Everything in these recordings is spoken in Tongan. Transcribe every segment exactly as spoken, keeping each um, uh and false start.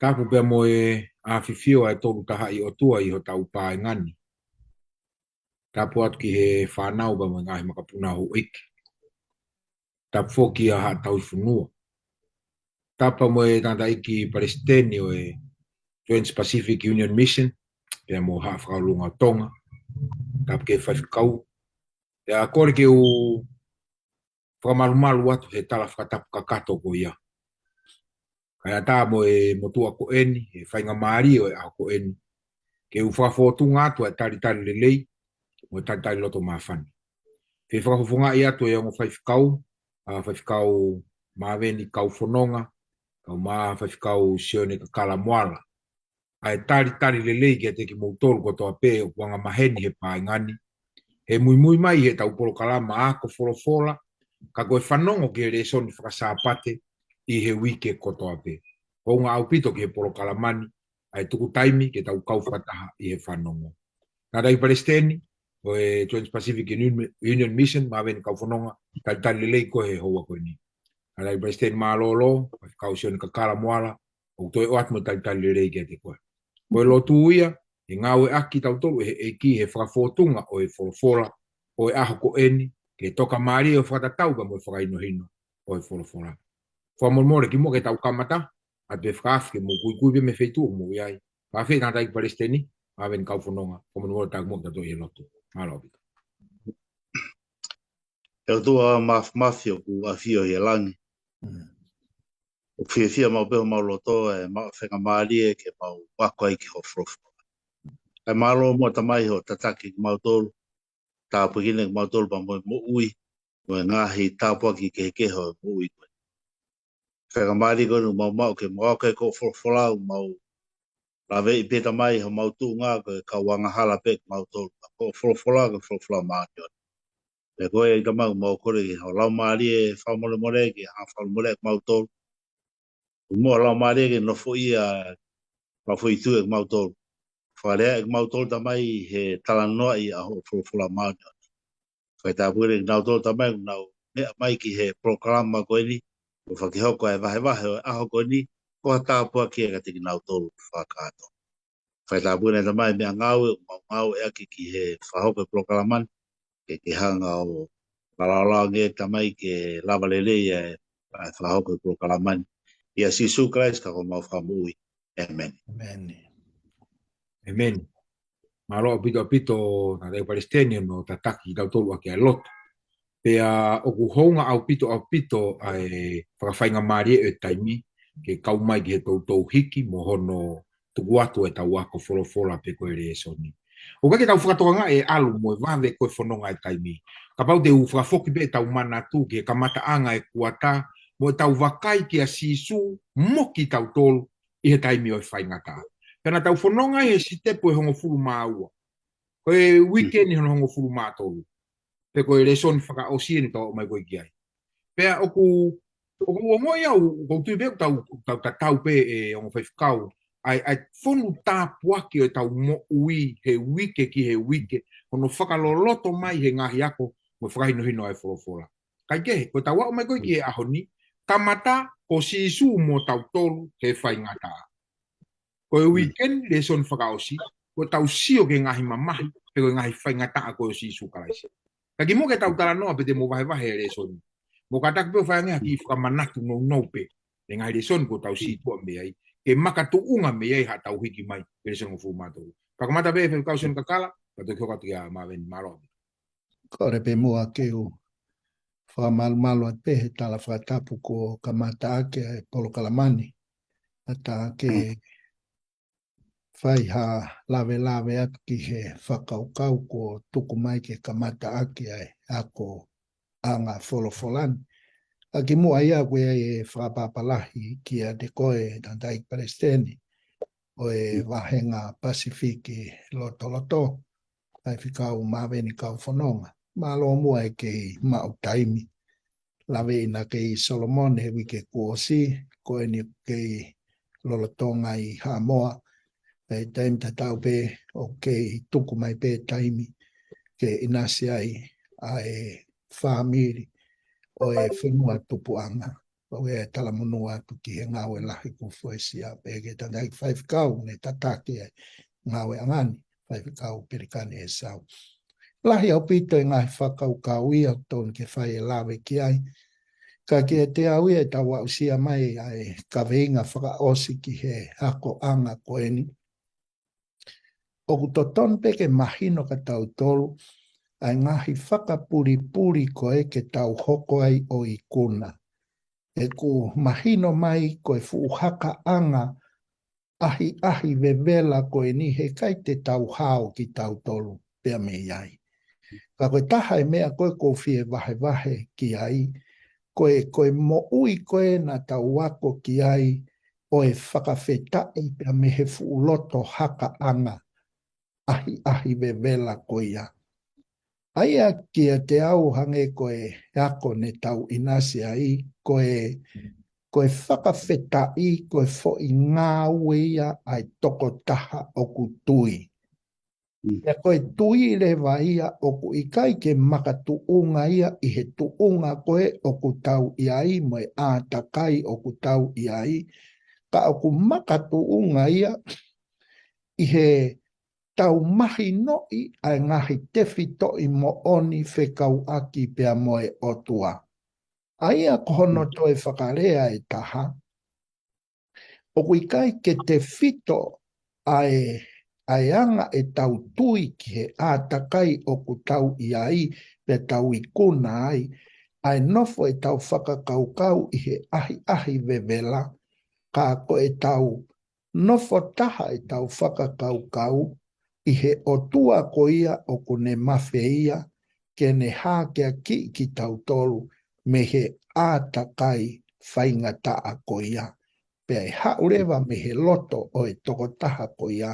Tapu pea mo e ʻafifio ʻa e Tolu Tahaʻi ʻOtua ʻi hotau paenga ni. Tapu atu ki he fānau pea mo e ngaahi makapuna houʻeiki. Tapu foki ʻa Haʻa Tauhi Fonua. Tapu mo e tangataʻeiki palesiteni ʻo e Trans-Pacific Union Mission, pea mo Haʻa Fakaʻolunga ʻo Tonga. Tapu ki he faifekau. Pea kole ke u fakamalumalu atu he tala fakatapu kakato ko ia. Kae ʻatā mo e motuʻa ko eni, he faingamālie ʻo e ʻaho ko eni, ke u fakafōtunga atu ʻa e talitali lelei, mo e talitali loto māfana. Ke fakafofongaʻi atu e ongo faifekau, ʻa faifekau Maveni Kaufononga, kau mo faifekau Sione Kakala Moala. ʻA e talitali lelei kiate kimoutolu kotoa pē ʻoku angamaheni he paenga ni. He muimui mai he tau polokalama ako folofola, ka ko e fanongo ki he lēsoni fakasāpate ʻi he uike kotoa pē. Hounga ʻaupito ki he polokalama ni, ʻa e tuku taimi ke tau kau fakataha ʻi he fanongo. Tangataʻeiki palesiteni, ʻo e Trans-Pacific Union, Union Mission, Maveni Kaufononga, talitali lelei koe he houa ko eni. Tangataʻeiki palesiteni mālōlō, faifekau Sione Kakala Moala, ʻoku toe ʻoatu mo e talitali lelei kiate koe. Ko e lotu ia, ʻe ngāueʻaki tautolu ʻe he ʻEiki he fakafōtunga ʻo e folofola, ʻo e ʻaho ko eni, ke tokamālie ʻo fakatatau pea mo e fakahinohino ʻo e folofola. Fakamolemole kimuʻa ke tau kamata, ʻa e fakaafe ke mou kuikui pē mei he feituʻu ʻoku mou ʻi ai. Fakaafe tangataʻeiki palesiteni, Maveni Kaufononga, fakamolemole taku mo tato ʻi he lotu. Mālō ʻaupito. ʻE ʻOtua Māfimafi ʻoku ʻafio ʻi he langi. ʻOku fiefia maʻu pē homau loto ʻe maʻu faingamālie ke mau ako ai ki hoʻo folofola. ʻE mālō muʻa Tamai hoʻo tataki kimautolu, tāpuekina kimautolu pea mo e moʻui, mo e ngaahi tāpuaki kehekehe ʻo e moʻui ko eni. Faingamālie ko eni ʻoku mau maʻu ke mau ako ai ki hoʻo folofola ʻoku mau laveʻi pē Tamai homau tuʻunga ko e kau angahala pē kimautolu. Ko hoʻo folofola ko e folofola māʻoniʻoni. Pea ko ia Tamai ʻoku mau kole ki hoʻo Laumālie ʻe fakamolemole ke hanga fakamolemole kimautolu. Mo hoʻo Laumālie ke nofoʻia ʻa e foʻi tui ʻa kimautolu. Fakalea ʻa kimautolu Tamai he talanoaʻi ʻa hoʻo folofola māʻoniʻoni. Fai tāpuekina kinautolu Tamai ʻoku nau meʻa mai ki he polokalama ko eni, ʻo fakahoko ʻa e vahevahe ʻo e ʻaho ko eni, ko ha tāpuaki ia kiate kinautolu fakakātoa. Fai tāpuekina Tamai meʻangāue, ʻoku mau ngāueʻaki ki he fakahoko e polokalama ni, ke ke hanga ʻo lalaolao ange Tamai ke lava lelei ʻa e, ʻa e fakahoko e polokalama ni. ʻIa Sīsū Kalaisi ko homau Fakamoʻui. ʻĒmeni. ʻĒmeni. ʻĒmeni. Mālō ʻaupito ʻaupito, tangataʻeiki palesiteni hono tataki kitautolu ʻaki ʻa e lotu. Pea ʻoku hounga ʻaupito ʻaupito ʻa e fakafaingamālie ʻo e taimi, ke kau mai ki he toutou hiki mo hono tuku atu ʻetau ako folofola pe ko e lēsoni. ʻOku ʻikai ke tau fakatokangaʻi e ʻalu mo e vave ko e fononga e taimi. Kapau te u fakafoki pē ʻetau manatu ki he kamataʻanga e kuata, mo ʻetau vakai kia Sīsū mo kitautolu ʻi he taimi ʻo e faingataʻa. Pea naʻa tau fononga ʻi he sitepu ʻe hongofulu mā ua. Ko e uike ni hono hongofulu mā tolu. Pe ko e lēsoni fakaʻosi eni tau aʻu mai ko ē ki ai. Pea ʻoku, ʻoku ongoʻi au, ʻoku ou tui pē ʻoku tau, tau tatau pē ʻe ongo faifekau, ʻa e, ʻa e fonu tāpuaki ʻo ʻetau moʻui he uike ki he uike, hono fakaloloto mai he ngaahi ako mo e fakahinohino ʻa e folofola. Kaikehe, ko ʻetau aʻu mai ko ē ki he ʻaho ni, kamata ko Sīsū mo tautolu he faingataʻa. Ko e uike ni lēsoni fakaʻosi, ko ʻetau sio ki he ngaahi mamahi, pe ko e ngaahi faingataʻa ko ē ʻo Sīsū Kalaisi. Ka kimuʻa ke tau talanoa pe te mou vahevahe e lēsoni, mou kātaki pē ʻo fai ange ha kiʻi fakamanatu nounou pē ʻi he ngaahi lēsoni kuo tau sītuʻa mei ai, ke makatuʻunga mei ai haʻatau hiki mai ki he lēsoni hongofulu mā tolu. Pea kamata pē ʻe faifekau Sione Kakala, pea toki hoko atu kia Maveni, mālō. Kole pē muʻa ke u fakamalumalu atu pē he tala fakatapu kuo kamataʻaki ʻa e polokalama ni. ʻAtā ke fai ha lavelave atu ki he fakakaukau kuo tuku mai ke kamataʻaki ʻa e akoʻanga folofola ni. Ka kimuʻa ia ʻoku ʻi ai e fakapapālangi kiate koe tangataʻeiki palesiteni ʻo e vāhenga Pasifiki lotoloto, faifekau Maveni Kaufononga. Mālō muʻa e kei maʻu taimi. Laveʻi naʻa kei ʻi Solomone he uike kuo ʻosi, ko eni kei lolotonga ʻi Haʻamoa. Pea ʻi he taimi tatau pē ʻoku kei tuku mai pē taimi ke ʻinasi ai ʻa e fāmili ʻo e fonua tupuʻanga. ʻoku ou talamonū atu ki he ngāue lahi kuo fuesia, pea ke tataki faifekau ne tataki ai ngāue ʻanga ni, faifekau Pelikani ʻEsau. Lahi ʻaupito e ngaahi fakakaukau ia ʻoku tonu ke fai e lave ki ai. Ka kiate au ia ʻe tau aʻusia mai ʻa e kaveinga fakaʻosi ki he akoʻanga ko eni. ʻOku totonu pē ke mahino kia tautolu ʻa e ngaahi fakapulipuli ko ē ke tau hoko ai ʻo ikuna. ʻOku mahino mai ko e fuʻu hakaʻanga ʻahiʻahi vevela ko eni heʻikai te tau hao kitautolu pea mei ai. Ka ko e taha e meʻa ko ē ʻoku ou fie vahevahe ki ai, ko e, ko e moʻui ko ē naʻa tau ako ki ai, ʻo e fakafetaʻi pea mei he fuʻu loto hakaʻanga ʻahiʻahi vevela ko ia. ʻA ia kiate au hangē ko e ako ne tau ʻinasi ai, ko e, ko e fakafetaʻi, ko e foʻi ngāue ia ʻa e tokotaha ʻoku tui. Mm. Pea ko e tui leva ia ʻoku ʻikai ke makatuʻunga ia ʻi he tuʻunga ko ē ʻoku tau ʻi ai mo e ʻātakai ʻoku tau ʻi ai, ka ʻoku makatuʻunga ia ʻi he tau mahinoʻi ʻa e ngaahi tefitoʻi moʻoni fekauʻaki pea mo e ʻOtua. ʻA ia ko hono toe fakalea ʻe taha, ʻoku ʻikai ke tefito ʻa e, ʻa e anga ʻetau tui ki he ʻātakai ʻoku tau ʻi ai, pea tau ikuna ai, ʻa e nofo ʻetau fakakaukau ʻi he ʻahiʻahi vevela, ka ko ʻetau nofo taha ʻetau fakakaukau ʻi he ʻOtua ko ia ʻoku ne mafeia ke ne hākeakiʻi kitautolu mei he ʻātakai faingataʻa ko ia. Pea ʻe haʻu leva mei he loto ʻo e tokotaha ko ia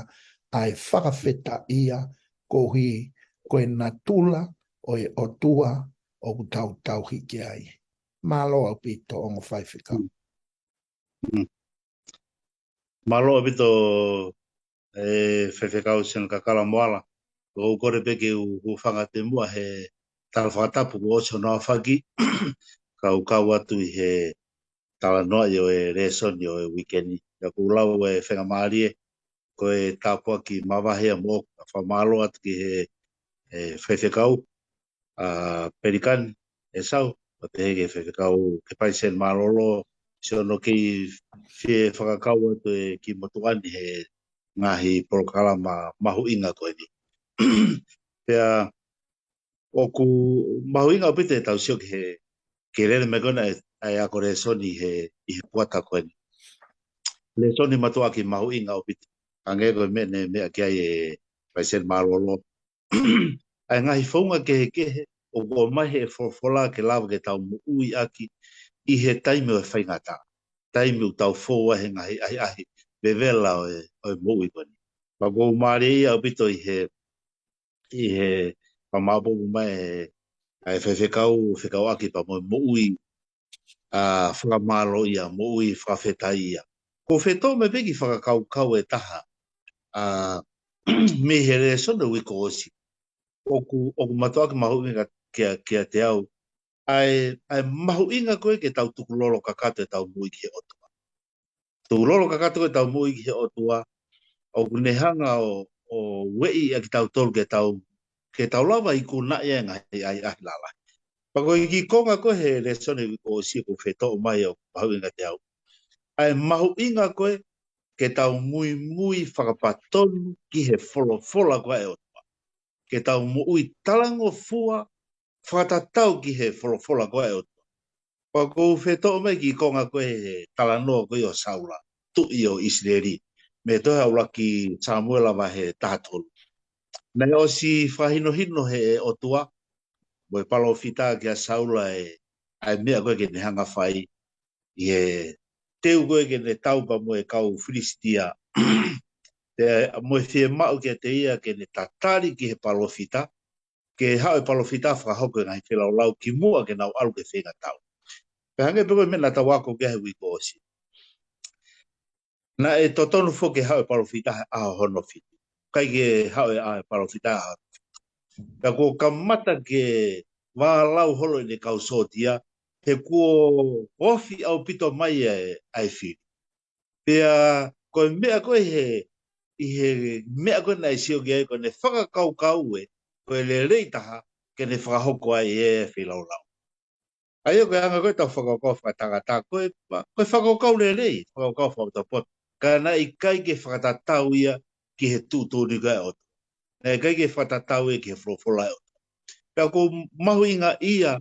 ʻa e fakafetaʻia koeʻuhi ko e natula ʻo e ʻOtua ʻoku tau tauhi ki ai. Mālō ʻaupito ongo faifekau. Mm. Mm. Mālō ʻaupito e Faifekau Sione Kakala Moala. ʻOku ou kole pē ke u, u hūfanga pē muʻa he tala fakatapu kuo ʻosi hono aofaki, kau kau atu ʻi he talanoaʻi ʻo e lēsoni ʻo e uike ni. Pea ʻoku ou lau e faingamālie, ko e tāpuaki mavahe ia moʻoku, fakamālō atu ki he, e, faifekau, ʻa Pelikani ʻEsau, pea pehē ki he faifekau Kepaiseni Mālōlō, siʻono kei fie fakakau atu e kiʻi motuʻa ni he ngaahi polokalama mahuʻinga ko eni. Pea ʻoku mahuʻinga ʻaupito ʻetau sio ki he, ki he lele mai ko ena ʻa e, ʻa e ako lēsoni he, ʻi he kuata ko eni. Lēsoni mātuʻaki mahuʻinga ʻaupito. Hangē ko e meʻa ne meʻa ki ai e Paiseni Mālōlō. ʻA e ngaahi founga kehekehe ʻoku ʻomai ʻe he folofola ke lava ke tau moʻui ʻaki ʻi he taimi ʻo e faingataʻa. Taimi ʻoku tau fou ai he ngaahi ʻahiʻahi vevela ʻo e, ʻo e moʻui ko eni. Pea ʻoku ou mālieʻia ʻaupito ʻi he, ʻi he fakamāʻopoʻopo mai ʻa e faifekau, fekauʻaki pea mo e moʻui ʻa e fakamālōʻia, moʻui fakafetaʻia. ʻOku ou fetoʻo mai pē ki he fakakaukau ʻe taha, ʻa, mei he lēsoni ʻo e uike kuo ʻosi. ʻOku, ʻoku mātuʻaki mahuʻinga kia, kiate au. ʻA e, ʻa e mahuʻinga ko ē ke tau tukulolo kakato ʻetau moʻui ki he ʻOtua. Tukulolo kakato ko ē ʻetau moʻui ki he ʻOtua, ʻoku ne hanga ʻo, ʻo ueʻi ʻa kitautolu ke tau, ke tau lava ʻo ikunaʻi ʻa e ngaahi ʻahiʻahi lalahi. Pea ko e kiʻi konga ko ē he lēsoni kuo ʻosi ʻoku ou fetoʻo mai ʻoku mahuʻinga kiate au. ʻA e mahuʻinga ko ē ke tau muimui fakapatonu ki he folofola ko ē ʻa e ʻOtua. Ke tau moʻui talangofua fakatatau ki he folofola ko ē ʻa e ʻOtua. Pea ʻoku ou fetoʻo mai ki he konga ko ē he talanoa ko ē ʻo Saula, tuʻi ʻo ʻIsileli, mei he tohi ʻa ʻUluaki Sāmiuela vahe taha tolu. Naʻe ʻosi fakahinohino ʻe he ʻOtua mo e palōfita kia Saula ʻa e, ʻa e meʻa ko ē ke ne hanga ʻo fai ʻi he teu ko ē ke ne tau pea mo e kau Filisitia. Pea mo e fiemaʻu kiate ia ke ne tatali ki he palōfita, ke haʻu e palōfita ʻo fakahoko e ngaahi feilaulau kimuʻa ke nau ʻalu ki he feinga tau. Pea hangē pē ko e meʻa naʻa tau ako ki ai he uike kuo ʻosi. Naʻe totonu foki ke haʻu e palōfita he ʻaho hono fitu. ʻIkai ke haʻu e, ʻa e palōfita he ʻaho hono fitu. Pea kuo kamata ke vālau holo ʻene kau sōtia, he kuo ofi ʻaupito mai ʻa e, ʻa e fili. Pea ko e meʻa ko ē he, ʻi he meʻa ko ē naʻe sio ki ai ko ʻene fakakaukau ē, ko e lelei taha, ke ne fakahoko ai e feilaulau. ʻA ia ko e anga ko ē ʻetau fakakaukau fakatangata ko ē, ko e fakakaukau lelei, fakakaukau fakapotopoto. Ka naʻe ʻikai ke fakatatau ia ki he tuʻutuʻuni ko ē ʻa e ʻOtua. Naʻe ʻikai ke fakatatau ia ki he folofola ʻa e ʻOtua. Pea ʻoku ou mahuʻingaʻia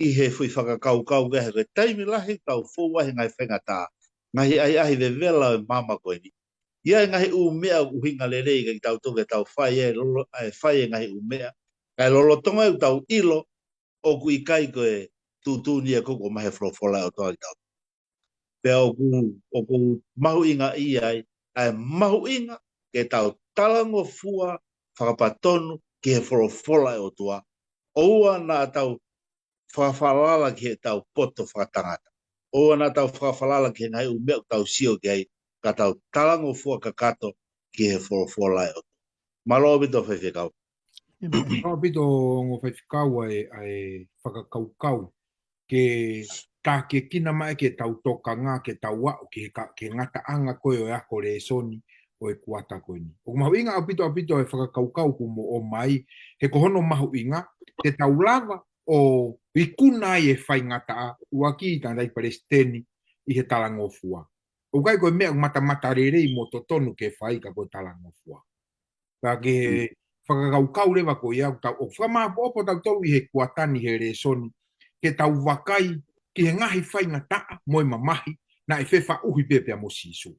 ʻi he foʻi fakakaukau ko ē he ko e taimi lahi ʻoku tau fou ai he ngaahi faingataʻa, ngaahi ʻahiʻahi vevela ʻo e māmani ko eni. ʻI ai e ngaahi ʻū meʻa ʻoku ʻuhinga lelei kiate kitautolu ke tau fai e lolo, ʻa e fai e ngaahi ʻū meʻa. Kae lolotonga ʻoku tau ʻilo, ʻoku ʻikai ko e tuʻutuʻuni ia ʻoku ʻomai he folofola ʻa e ʻOtua kiate kitautolu. Pea ʻoku, ʻoku mahuʻingaʻia ai, ʻa e mahuʻinga ke tau talangofua fakapatonu ki he folofola ʻa e ʻOtua. ʻOua naʻa tau fakafalala ki heʻetau poto fakatangata. ʻOua naʻa tau fakafalala ki he ngaahi ʻū meʻa ʻoku tau sio ki ai, ka tau talangofua kakato ki he folofola ʻa e ʻOtua. Mālō ʻaupito faifekau. Mālō ʻaupito ongo faifekau ʻa e, ʻa e fakakaukau ke tākiekina mai ke tau tokanga, ke tau aʻu ki he ka, ki he ngataʻanga ko ē ʻo e ako lēsoni ʻo e kuata ko eni. ʻOku mahuʻinga ʻaupito ʻaupito e fakakaukau kuo mo ʻomai, he ko hono mahuʻinga, ke tau lava ʻo ikuna ai e faingataʻa, ʻuluaki tangataʻi palesiteni ʻi he talangofua. ʻOku ʻikai ko e meʻa matamata lelei mo totonu ke fai ka ko e talangofua. Ka ke fakakaukau leva ko ia ʻoku tau ʻo fakamāʻopoʻopo tautolu ʻi he kuata ni he lēsoni, ke tau vakai ki he ngaahi faingataʻa mo e mamahi, naʻe fefaʻuhi pē pea mo Sīsū.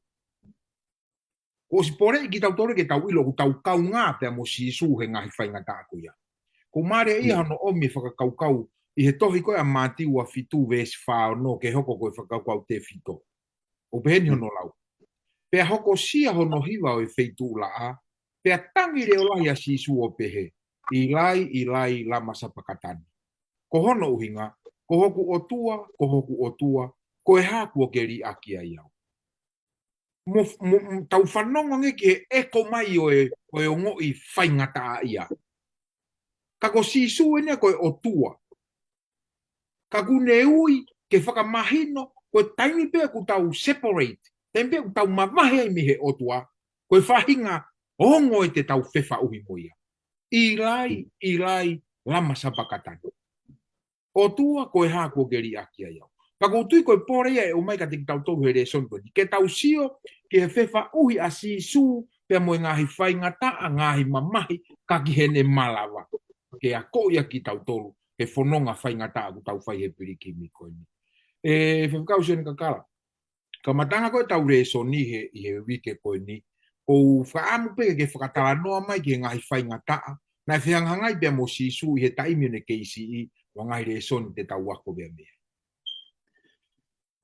Kuo ʻosi poleʻi kitautolu ke tau ʻilo ʻoku tau kaungā pea mo Sīsū he ngaahi faingataʻa ko ia. ʻOku mālie ia hono ʻomi e fakakaukau ʻi he tohi ko ē ʻa Mātiu ua fitu veesi fā ono ke hoko ko e fakakaukau tefito. ʻOku pehē ni hono lau. Pea hokosia hono hiva ʻo e feituʻulaʻā, pea tangi leʻolahi ʻa Sīsū ʻo pehē, ʻĪlai, ʻĪlai, lama sapakatani. Ko hono ʻuhinga, ko hoku ʻOtua, ko hoku ʻOtua, ko e hā kuo ke liʻaki ai au. Mo, mo, mo, tau fanongo ange ki he ʻeko mai ʻo e, ʻo e ongoʻi faingataʻaʻia. Ka ko Sīsū eni ia ko e ʻOtua. Ka ʻoku ne ui ke fakamahino, ko e taimi pē ʻoku tau separate, taimi pē ʻoku tau mavahe ai mei he ʻOtua, ko e faʻahinga ongo ē te tau fefaʻuhi mo ia. ʻĪlai, ʻĪlai, lama sapakatani. ʻOtua, ko e hā kuo ke liʻaki ai au. Pea ʻoku ou tui ko e pole ia ʻe ʻomai kiate kitautolu he lēsoni ko eni. Ke tau sio ki he fefaʻuhi ʻa Sīsū pea mo e ngaahi faingataʻa, ngaahi mamahi, ka ki heʻene malava. Ke akoʻi ʻa kitautolu he fononga faingataʻa ʻoku tau fai he pilikimi ko eni. ʻE, Faifekau Sione Kakala. Kamataʻanga ko ē ʻetau lēsoni he, ʻi he uike ko eni, ʻoku ou fakaʻamu pē ke fakatalanoa mai ki he ngaahi faingataʻa naʻe fehangahangai pea mo Sīsū ʻi he taimi ʻo ʻene kei siʻi, mo e ngaahi lēsoni te tau ako pea mei ai.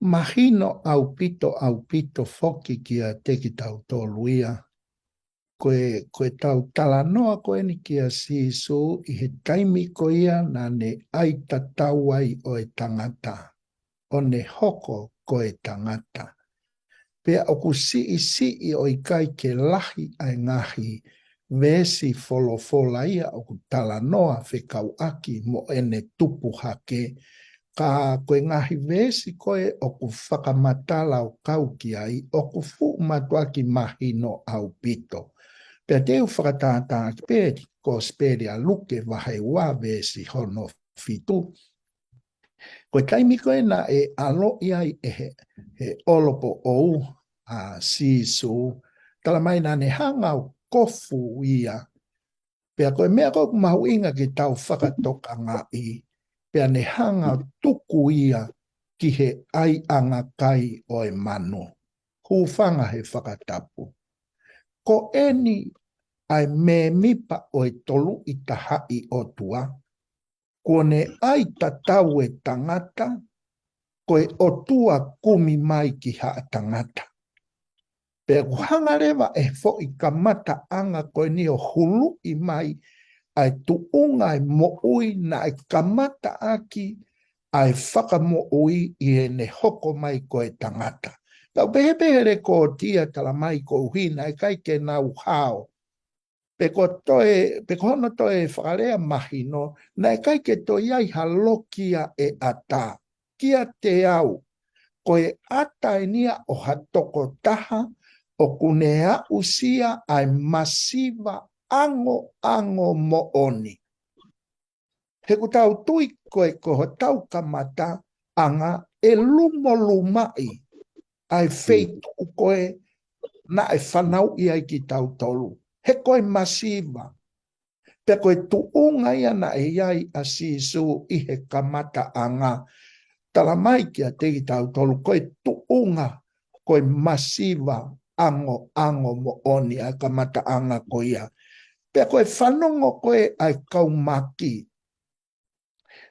Mahino ʻaupito, ʻaupito foki kiate kitautolu ia. Ko e, ko ʻetau talanoa ko eni kia Sīsū ʻi he taimi ko ia naʻa ne ʻai tatau ai ʻo e tangata, ʻo ne hoko ko e tangata. Pea ʻoku siʻisiʻi ʻo ʻikai ke lahi ʻa e ngaahi veesi folofola ia ʻoku talanoa fekauʻaki mo ʻene tupu hake, ka ko e ngaahi veesi ko ē ʻoku fakamatala ʻo kau ki ai, ʻoku fuʻu mātuʻaki mahino ʻaupito. Pea te u fakatātā ʻaki pē Kosipeli ʻa Luke vahe ua veesi hono fitu. Ko e taimi ko ē naʻe ʻaloʻi ai ʻe he, he ʻolopoʻou ʻa Sīsū, tala mai naʻa ne hanga ʻo kofu ia. Pea ko e meʻa ko ē ʻoku mahuʻinga ke tau fakatokangaʻi, pea ne hanga ʻo tuku ia ki he ʻaiʻanga kai ʻo e manu. Hūfanga he fakatapu. Ko eni ʻa e mēmipa ʻo e Toluʻi Tahaʻi ʻOtua, kuo ne ʻai tatau e tangata, ko e ʻOtua kumi mai ki haʻa tangata. Pea ʻoku hanga leva ʻe he foʻi kamataʻanga ko eni ʻo huluʻi mai ʻa e tuʻunga ʻo e moʻui naʻe kamata ʻaki ʻa e fakamoʻui ʻi heʻene hoko mai ko e tangata. Pea ʻoku pehē pē he lekooti ia tala mai koeʻuhi naʻe ʻikai ke nau hao. Pe ko toe, pe ko hono toe fakalea mahino, naʻe ʻikai ke toe ʻi ai ha loki ia ʻe ʻatā. kiate au, ko e ʻata eni ia ʻo ha tokotaha ʻoku ne aʻusia ʻa e masiva ʻangoʻango moʻoni. He ʻoku tau tui ko e ko hotau kamataʻanga ʻe lumolumaʻi ʻa e feituʻu ko ē naʻe fanauʻi ai kitautolu. He ko e masiva. Pea ko e tuʻunga ia naʻe ʻi ai ʻa Sīsū ʻi he kamataʻanga. Tala mai kiate kitautolu ko e tuʻunga ko e masiva ʻangoʻango moʻoni ʻa e kamataʻanga ko ia. Pea ko e fanongo ko ē ʻa e kau maki.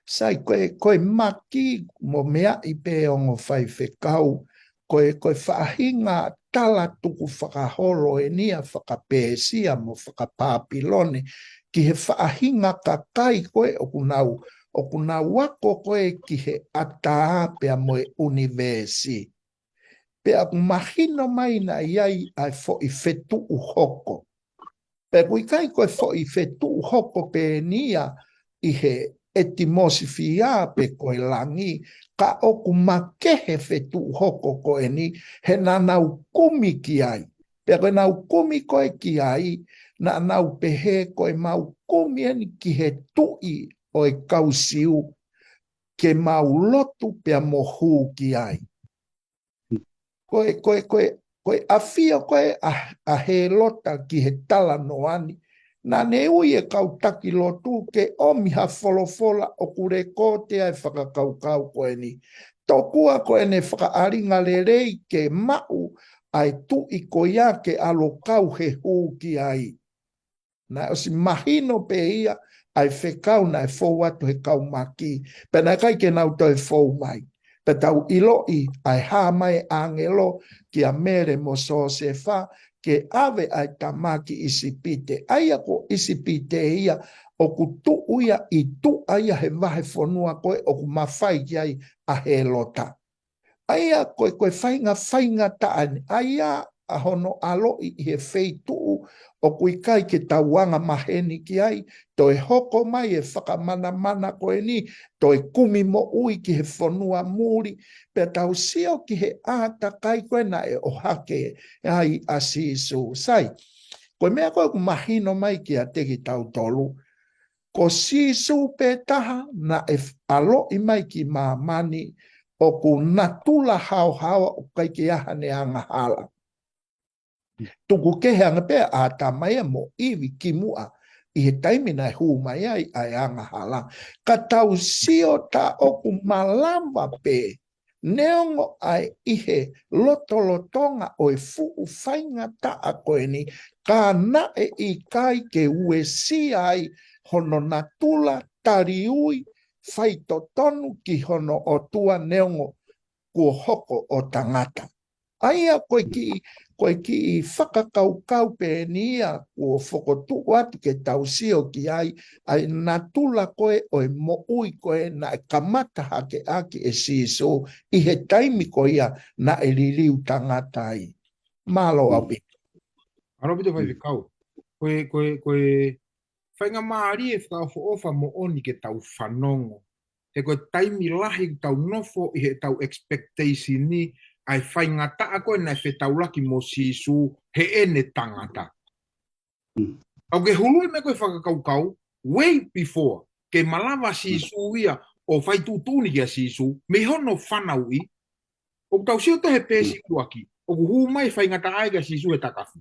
Sai ko e, ko e maki mo meaʻi pē ongo faifekau, ko e, ko e faʻahinga tala tukufakaholo eni ia faka-Pēsia mo faka-Pāpilone, ki he faʻahinga kakai ko ē ʻoku nau, ʻoku nau ako ko ē ki he ʻatā pea mo e ʻunivēsi. Pea ʻoku mahino mai naʻe ʻi ai ʻa e foʻi fetuʻu hoko. Pea ʻoku ʻikai ko e foʻi fetuʻu hoko pē eni ia ʻi he ʻetimosifia pe ko e langi, ka ʻoku makehe fetuʻu hoko ko eni he naʻa nau kumi ki ai. Pea ko ʻenau kumi ko ē ki ai, naʻa nau pehē ko ʻemau kumi eni ki he tuʻi ʻo e kau Siu, ke mau lotu pea mo hū ki ai. Ko e, ko e, ko e, ko e ʻafio ko ē ʻa, ʻa Hēlota ki he talanoa ni, naʻa ne ui e kau taki lotu ke ʻomi ha folofola ʻoku lekooti ʻa e fakakaukau ko eni. Tokua ko ʻene fakaʻalinga lelei ke maʻu ʻa e tuʻi ko ia ke ʻalu ʻo kau he hū ki ai. Naʻe ʻosi mahino pē ia ʻa e fekau naʻe fou atu he kau maki, pea naʻe ʻikai ke nau toe fou mai. Pea tau ʻiloʻi ʻa e hā mai ʻāngelo kia Mele mo Siosefa ke ʻave ʻa e tama ki ʻIsipite. ʻA ia ko ʻIsipite ia ʻoku tuʻu ia ʻi tuʻa ia he vahefonua ko ē ʻoku mafai ki ai ʻa Hēlota. ʻA ia ko e, ko e fainga, faingataʻa ni, ʻa ia ʻa hono ʻaloʻi ʻi he feituʻu ʻoku ʻikai ke tau anga maheni ki ai, toe hoko mai e fakamanamana ko eni, toe kumi moʻui ki he fonua muli, pea tau sio ki he ʻātakai ko ē naʻe ʻohake ai ʻa Sīsū. Sai, ko e meʻa ko ē ʻoku mahino mai kiate kitautolu, ko Sīsū pē taha naʻe ʻaloʻi mai ki māmani ʻoku natula haohaoa, ʻoku ʻikai ke ʻi ai haʻane angahala. Tuku kehe ange pē ʻa ʻĀtama ia mo ʻIvi kimuʻa ʻi he taimi naʻe hū mai ai ʻa e angahala. Ka tau sio tā ʻoku malava pē, neongo ʻa e ʻi he lotolotonga ʻo e fuʻu faingataʻa ko eni, ka naʻe ʻikai ke uesia ai hono natula taliui faitotonu ki hono ʻOtua neongo kuo hoko ʻo tangata. ʻA ia ko e kiʻi, ko e kiʻi fakakaukau pē eni ia kuo fokotuʻu atu ke tau sio ki ai, ʻa e natula ko ē ʻo e moʻui ko ē naʻe kamata hake ʻaki ʻe Sīsū ʻi he taimi ko ia naʻe liliu tangata ai. Mālō ʻaupito. Mālō ʻaupito faifekau. Ko e, ko e, ko e faingamālie fakaʻofoʻofa moʻoni ke tau fanongo. He ko e taimi lahi ʻoku tau nofo ʻi heʻetau expectation ni, ʻa e faingataʻa ko ē naʻe fetaulaki mo Sīsū heʻene tangata. ʻOku ke huluʻi mai ko e fakakaukau, way before, ke malava Sīsū ia ʻo fai tuʻutuʻuni kia Sīsū, mei hono fanauʻi, ʻoku tau sio atu he peesi ʻuluaki, ʻoku hū mai faingataʻa ia kia Sīsū he takafi.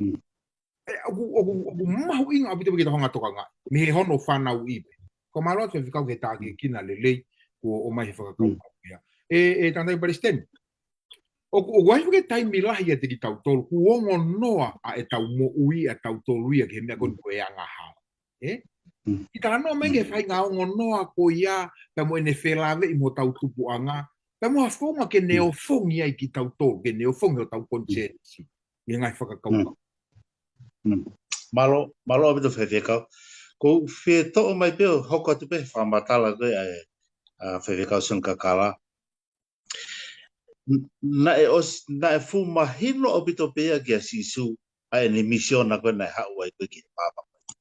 ʻE, ʻoku, ʻoku, ʻoku mahuʻinga ʻaupito pē ke tau hanga ʻo tokangaʻi, mei he hono fanauʻi pē. Ko e mālō atu faifekau ke tākiekina lelei, kuo ʻomai he fakakaukau ia. ʻE, ʻe, Tangataʻeiki Palesiteni. ʻOku, ʻoku ʻi ai foki e taimi lahi ʻiate kitautolu, kuo ongo noa ʻa ʻetau moʻui ʻatautolu ia ki he meʻa ko eni ko e angahala. ʻE? ʻI talanoa mai ki he faʻahinga ongo noa ko ia, pea mo ʻene felāveʻi mo hotau tupuʻanga, pea mo ha founga ke ne ofongi ai kitautolu, ke ne ofongi hotau konisēnisi. ʻI he ngaahi fakakaukau. Mālō, mālō ʻaupito faifekau. ʻOku ou fie toʻo mai pē ʻo hoko atu pē he fakamatala ko ē ʻa e, ʻa faifekau Sione Kakala. N-, naʻe ʻos-, naʻe fuʻu mahino ʻaupito pē ia kia Sīsū, ʻa ʻene misiona ko ē naʻe haʻu ai ko ē ki he maama ko ē.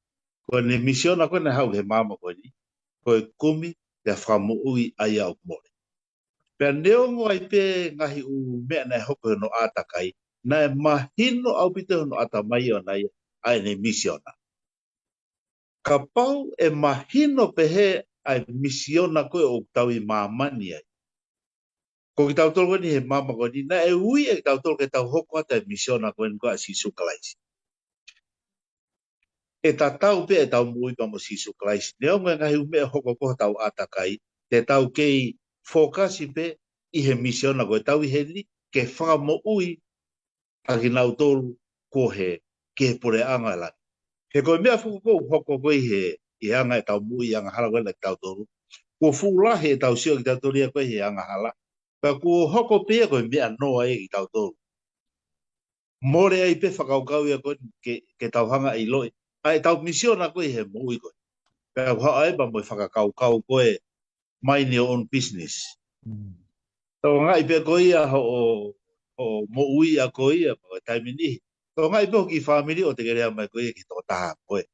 Ko ʻene misiona ko ē naʻe haʻu ki he maama ko eni, ko e kumi pea fakamoʻui ʻa ia ʻoku mole. Pea neongo ai pē ngaahi ʻū meʻa naʻe hoko ʻi hono ʻātakai, naʻe mahino ʻaupito hono ʻatamai ʻoʻona ia ʻa ʻene misiona. Kapau ʻe mahino pehē ʻa e misiona ko ē ʻoku tau ʻi māmani ai, ko kitautolu ko eni he māmani ko eni, naʻe ui ʻe kitautolu ke tau hoko atu e misiona ko eni ko ē ʻa Sīsū Kalaisi. ʻE tatau pē ʻetau moʻui pea mo Sīsū Kalaisi. Neongo e ngaahi ʻū meʻa hoko ko ē hotau ʻātakai, te tau kei fokasi pē ʻi he misiona ko ē, tau ʻi heni ke fakamoʻui ʻa kinautolu ko ē ki he puleʻanga ʻo e langi. He ko e meʻa foki ʻoku hoko ko ē ʻi he, ʻi he anga ʻetau moʻui angahala ko ē ʻa kitautolu, kuo fuʻu lahi ʻetau sio kitautolu ia ko ē he angahala, pea kuo hoko pē ia ko e meʻa noa ia kia kitautolu. Mole ai pē fakakaukau ia ko ē ke, ke tau hanga ʻo ʻiloʻi ʻa ʻetau misiona ko ē he moʻui ko ē. Pea ʻoku haʻu ai pē mo e fakakaukau ko ē, mind your own business. Tokangaʻi pē ko ia hoʻo, hoʻo moʻui ʻa ko ia, mo e taimi ni. Tokangaʻi pē ho kiʻi fāmili ʻoua te ke lea mai ko ia ki he tokotaha ko ē.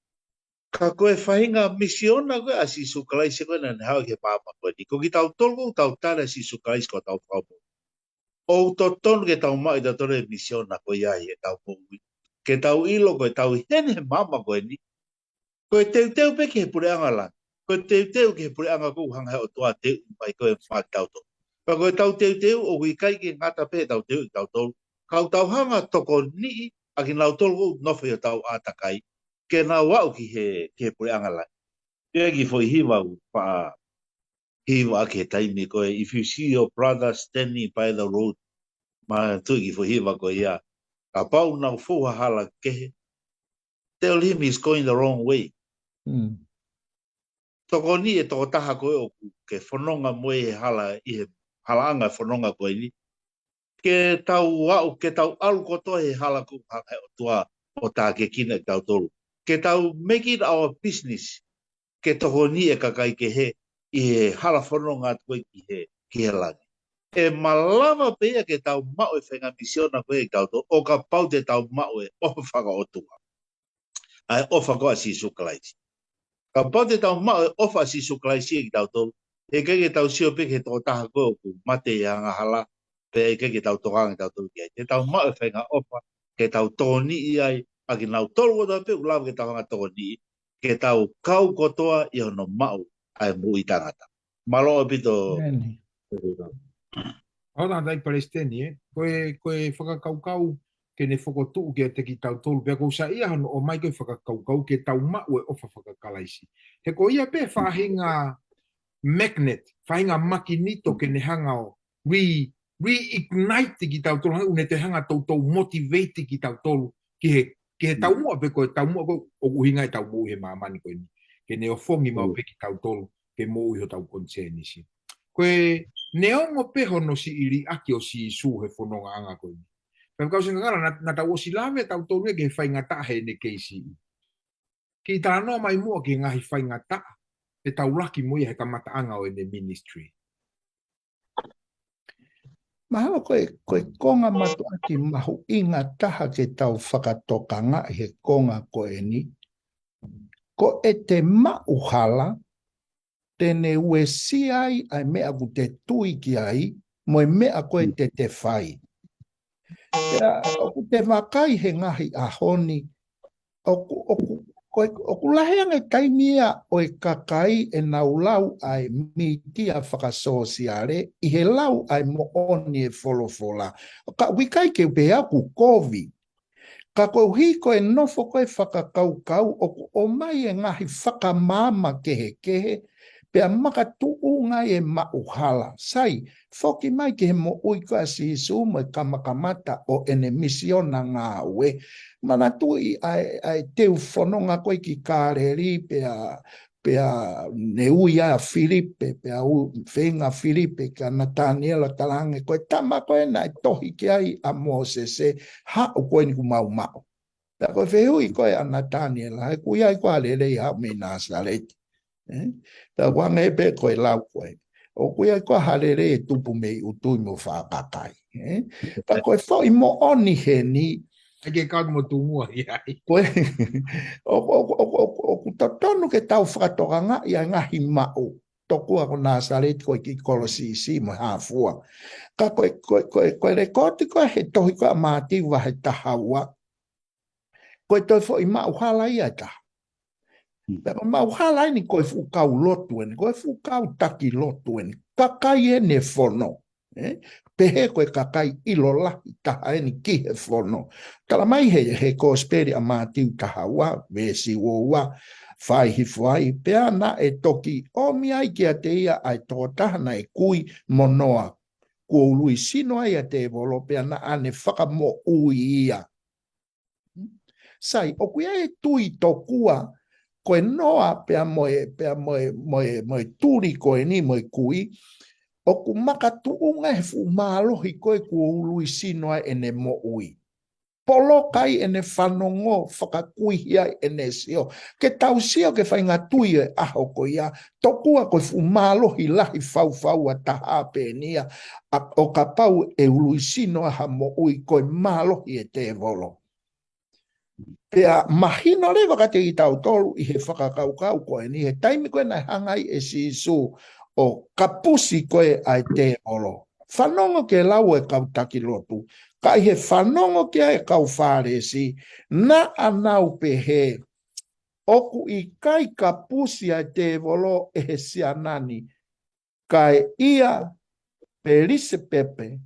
Ka ko e faʻahinga misiona ko ē ʻa Sīsū Kalaisi ko ē naʻa ne haʻu ki he māmani ko eni, ko kitautolu ʻoku tau tali ʻa Sīsū Kalaisi ko hotau Fakamoʻui, ʻoku totonu ke tau maʻu ʻe tautolu e misiona ko ia ʻi heʻetau moʻui. Ke tau ʻilo ko ʻetau ʻi heni he māmani ko eni, ko e teuteu pē ki he puleʻanga langi. Ko e teuteu ki he puleʻanga ʻoku hanga he ʻOtua ʻo teuʻi mai ko ē maʻa kitautolu. Ka ko ʻetau teuteu ʻoku ʻikai ke ngata pē heʻetau teuʻi kitautolu, ka ʻoku tau hanga ʻo tokoniʻi ʻa kinautolu ʻoku nofo ʻi hotau ʻātakai, ke nau aʻu ki he, ki he puleʻanga langi. Pea kiʻi foʻi hiva ʻoku faʻa hiva ʻaki he taimi ko ē, if you see your brother standing by the road, manatuʻi kiʻi foʻi hiva ko ia, kapau naʻa nau fou ha hala kehe, tell him he's going the wrong way. Tokoniʻi e tokotaha ko ē ʻoku ke fononga mo ia he hala, ʻi he halaʻanga fononga ko eni, ke tau aʻu, ke tau ʻalu kotoa he hala ʻoku hanga he ʻOtua ʻo tākiekina kitautolu. Ke tau make it our business ke tokoniʻi e kakai kehe ʻi he hala fononga atu ko ē ki he, ki he langi. ʻE malava pē ia ke tau maʻu e faʻahinga misiona ko ē ʻe kitautolu, ʻo kapau te tau maʻu e ʻofa fakaʻotua, ʻa e ʻofa ko ē ʻa Sīsū Kalaisi. Kapau te tau maʻu e ʻofa ʻa Sīsū Kalaisi ʻe kitautolu, ʻe ʻikai ke tau sio pē ki he tokotaha ko ē ʻoku mate ʻi he angahala, pea ʻikai ke tau tokanga kitautolu ki ai. Te tau maʻu e faʻahinga ʻofa ke tau tokoniʻi ai ʻa kinautolu kotoa pē ʻoku lava ke tau hanga ʻo tokoniʻi, ke tau kau kotoa ʻi hono maʻu ʻa e moʻui taʻengata. Mālō ʻaupito. ʻEmeni. ʻOku tau tai Palesiteni, ē? Ko e, ko e fakakaukau ke ne fokotuʻu kiate kitautolu. Pea ʻoku ou saiʻia hono ʻomai ko e fakakaukau ke tau maʻu e ʻofa faka-Kalaisi. He ko ia pē faʻahinga magnet, faʻahinga makinito ke ne hanga ʻo re-, reignite kitautolu, hanga ʻo ne toe hanga toutou motivate kitautolu ki he, ki he taumuʻa pē ko e taumuʻa ko ē ʻoku ʻuhinga ʻetau moʻui he māmani ko eni. Ke ne ofongi maʻu pē kitautolu ke moʻui hotau konisēnisi. Ko e neongo pē hono siʻi liʻaki ʻo Sīsū he fonongaʻanga ko eni. Pea kau sengakala naʻa, naʻa tau ʻosi lave tautolu ia ki he faingataʻa heʻene kei siʻi. Kiʻi talanoa mai muʻa ki he ngaahi faingataʻa ʻe tau laki mo ia he kamataʻanga ʻo ʻene ministry. Mahalo ko e, ko e konga mātuʻaki mahuʻinga taha ke tau fakatokangaʻi he konga ko eni. Ko ʻete maʻu hala, te ne uesia ai ʻa e meʻa ʻoku te tui ki ai, mo e meʻa ko ē te te fai. Pea, ʻoku te vakai he ngaahi ʻaho ni, ʻoku, ʻoku, ko e, ʻoku lahi ange taimi ia ʻo e kakai ʻenau lau ʻa e mītia fakasōsiale, ʻi he lau ʻa e moʻoni e folofola. Ka ʻoku ʻikai ke u pehē au ʻoku kovi. Ka koeʻuhi ko e nofo ko ē fakakaukau ʻoku ʻomai e ngaahi fakamaama kehekehe, pea makatuʻunga ai e maʻu hala. Sai, foki mai ki he moʻui ko ē ʻa Sīsū mo e kamakamata ʻo ʻene misiona ngāue. Manatuʻi ʻa e, ʻa e teu fononga ko ē ki Kāleli pea, pea ne ui ʻa Filipe, pea u-, feinga Filipe kia Nataniela talaange, ko e tama ko ē naʻe tohi ki ai ʻa Mōsese, haʻu ko eni kuo mau maʻu. Pea ko e fehuʻi ko ē ʻa Nataniela, he ʻoku ʻi ai koā ha lelei haʻu mei Nāsaleti. Ē? Pea ʻoku hangē pē ko e lau ko ē. ʻOku ʻi ai koā ha lelei ʻe tupu mei ʻutu mo faʻa kakai. Ē? Ka ko e foʻi moʻoni heni. ʻAi ke kau mo tungua ʻi ai. Ko e, ʻo, ʻo, ʻoku totonu ke tau fakatokangaʻi ʻa e ngaahi maʻu. tokua ko Nāsaleti ko e kiʻi kolo siʻisiʻi mo e hā fua. Ka ko e, ko e, ko e, ko e lekooti ko ē he tohi ko ē ʻa Mātiu vahe taha ua, ko e toe foʻi maʻuhala ia ʻe taha. Pea ko e maʻuhala eni ko e fuʻu kau lotu eni, ko e fuʻu kau taki lotu eni. Kakai eni ʻe fono. ʻE? Pehē ko e kakai ʻilo lahi taha eni ki he fono. Tala mai he, he kosipeli ʻa Mātiu taha ua, veesi ua ua, fai hifo ai, pea naʻe toki ʻomi ai kiate ia ʻa e tokotaha naʻe kui mo Noa, kuo ului sino ai ʻa e tēvolo, pea naʻa ne fakamoʻui ia. Sai, ʻoku ʻi ai e tui tokua, ko e Noa pea mo e, pea mo e, mo e, mo e tuli ko eni mo e kui, ʻoku makatuʻunga he fuʻu mālohi ko ē kuo ului sino ai ʻene moʻui. Poloka ai ʻene fanongo, fakakuihi ai ʻene sio. Ke tau sio ki he faʻahinga tui ʻo e ʻaho ko ia, tokua ko e fuʻu mālohi lahi faufaua taha pē eni ia, ʻa, ʻo kapau ʻe ului sino ai ha moʻui ko e mālohi ʻo e tēvolo. Pea mahino leva kiate kitautolu ʻi he fakakaukau ko eni, he taimi ko ē naʻe hanga ai ʻe Sīsū ʻo kapusi ko ē ʻa e tēvolo. Fanongo ki he lau ʻa e kau taki lotu, ka ʻi he fanongo ki ai ʻa e kau Fālesi, naʻa nau pehē, ʻoku ʻikai kapusi ʻa e tēvolo ʻe he siana ni, kae ʻia Pelisipepe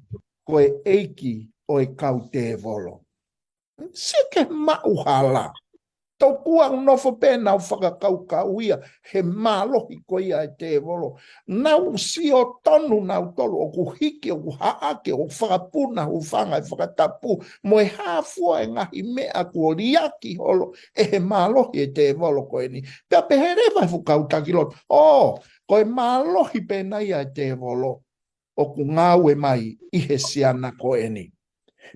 ko e ʻeiki ʻo e kau tēvolo. Sio ki he maʻuhala. Tokua ʻoku nofo pē ʻenau fakakaukau ia he mālohi ko ia ʻo e tēvolo. Nau sio tonu nautolu ʻoku hiki, ʻoku haʻake, ʻoku fakapuna hūfanga he fakatapu, mo e hā fua e ngaahi meʻa kuo liʻaki holo ʻe he mālohi ʻo e tēvolo ko eni. Pea pehē leva ʻe he fuʻu kau taki lotu, ʻō, ko e mālohi pē ena ia ʻo e tēvolo ʻoku ngāue mai ʻi he siana ko eni.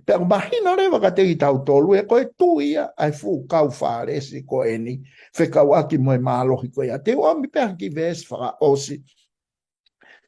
Pea ʻoku mahino leva kiate kitautolu ē, ko e tui ia ʻa e fuʻu kau Fālesi ko eni, fekauʻaki mo e mālohi ko ia. Te u ʻomi pē ha kiʻi veesi fakaʻosi.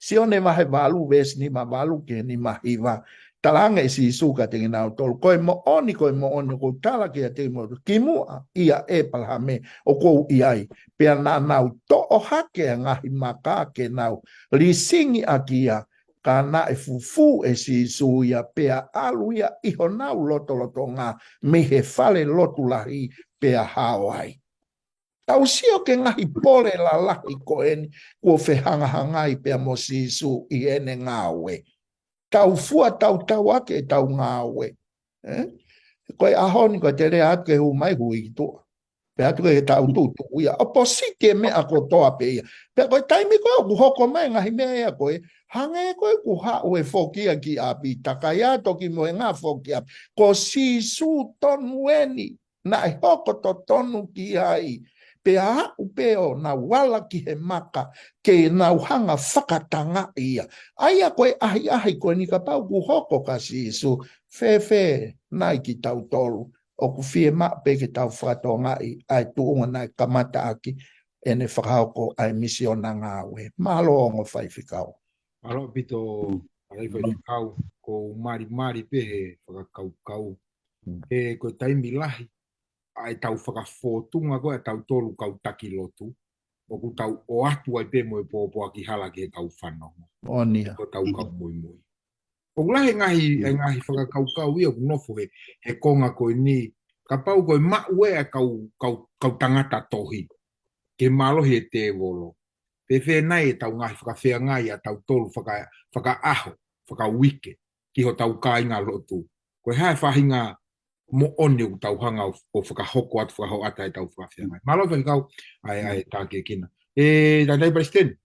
Sione vahe valu, veesi nima valu ki he nima hiva. Talaange ʻe Sīsū kiate kinautolu, ko e moʻoni, ko e moʻoni, ʻoku ou tala kiate kimoutolu, kimuʻa ʻia ʻĒpalahame ʻoku ou ʻi ai. Pea naʻa nau toʻo hake ʻa e ngaahi maka ke nau lisingi ʻaki ia, ka naʻe fufū ʻe Sīsū ia, pea ʻalu ia ʻi honau lotolotonga mei he fale lotu lahi, pea hao ai. Tau sio ki he ngaahi pole lalahi ko eni kuo fehangahangai pea mo Sīsū ʻi heʻene ngāue. Tau fua tautau ake ʻetau ngāue. Ē? Ko e ʻaho ni ko e te lea atu ke hū mai, hū ki tuʻa. Pea atu ke tau tuʻutuʻu ia. ʻOpositi e meʻa kotoa pē ia. Pea ko e taimi ko ē ʻoku hoko mai e ngaahi meʻa ia ko ē, hangē ko ē ʻoku haʻu e foki ia ki ʻapi, takai ā toki mo e ngaahi foki ʻapi. Ko Sīsū tonu eni naʻe hoko totonu ki ai, pea aʻu pē ʻo nau ala ki he maka, ke nau hanga fakatangaʻi ia. ʻA ia ko e ʻahiʻahi ko eni kapau ʻoku hoko kia Sīsū, fēfē nai kitautolu, ʻoku fiemaʻu pē ke tau fakatokangaʻi ʻa e tuʻunga naʻe kamata ʻaki ʻene fakahoko ʻa e misiona ngāue. Mālō ongo faifekau. Mālō ʻaupito, ʻa e faifekau, ʻoku ou malimali pē he fakakaukau. Mm. He ko e taimi lahi, ʻa ʻetau fakafōtunga ko ē ʻa tautolu kau taki lotu, ʻoku tau ʻoatu ai pē mo e pōpoaki hala ki he kau fanongo. ʻOni ia. Ko e kau muimui. ʻOku lahi e ngaahi, e ngaahi fakakaukau ia ʻoku nofo he, he konga ko eni, kapau ko e maʻu ē ʻa e kau, kau, kau tangata tohi, ki he mālohi ʻo e tēvolo. Fēfē nai ʻetau ngaahi fakafeangai ʻa tautolu faka-, fakaʻaho, fakauike, ki hotau kāinga lotu. Ko e hā e faʻahinga moʻoni ʻoku tau hanga ʻo, ʻo fakahoko atu fakahoʻata ʻetau fakafeangai. Mālō faifekau, ʻa e, ʻa e tākiekina. ʻE, Tangataʻeiki Palesiteni.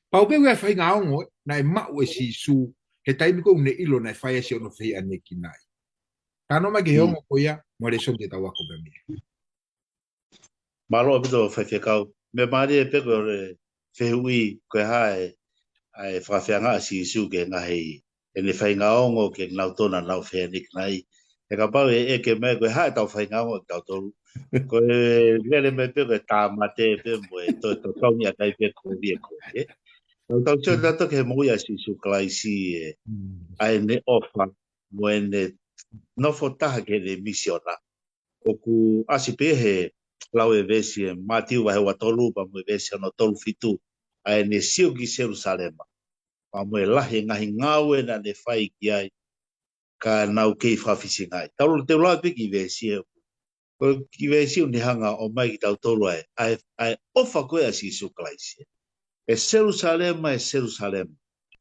Pau pē ʻoku ʻi ai e faʻahinga ongo, naʻe maʻu ʻe Sīsū, he taimi ko ē ʻoku ne ʻilo naʻe fai ai siʻono fehiʻanekinaʻi. Talanoa mai ki he ongo ko ia, mo e lēsoni te tau ako pē mei ai. Mālō ʻaupito faifekau. Meʻa mālie pē ko e fehuʻi ko e hā e, ʻa e fakafeangai ʻa Sīsū ki he ngaahi, ʻene faʻahinga ongo ki he kinautolu naʻa nau fehiʻanekinaʻi. He kapau ʻe ʻeke mai ko e hā ʻetau faʻahinga ongo kitautolu. Ko e lele mai pē ko e tāmate pē mo e toe totongi ʻa e kai pē ko e vie ko e. Tau tau sio tautolu ki he moʻui ʻa Sīsū Kalaisi ē. Mm. ʻA ʻene ʻofa mo ʻene nofo taha ki heʻene misiona. ʻOku ʻasi pē he lau e veesi ʻe Mātiu vahe ua tolu pea mo e veesi hono tolu fitu. ʻa ʻene sio ki Selusalema, pea mo e lahi e ngaahi ngāue naʻa ne fai ki ai, ka nau kei fakafisingaʻi. Tau lau, te u lau pē kiʻi veesi ē. Ko e kiʻi veesi ʻoku ne hanga ʻo ʻomai kitautolu ʻa e, ʻa e, ʻa e ʻofa ko ē ʻa Sīsū Kalaisi. ʻE Selusalema, ʻe Selusalema,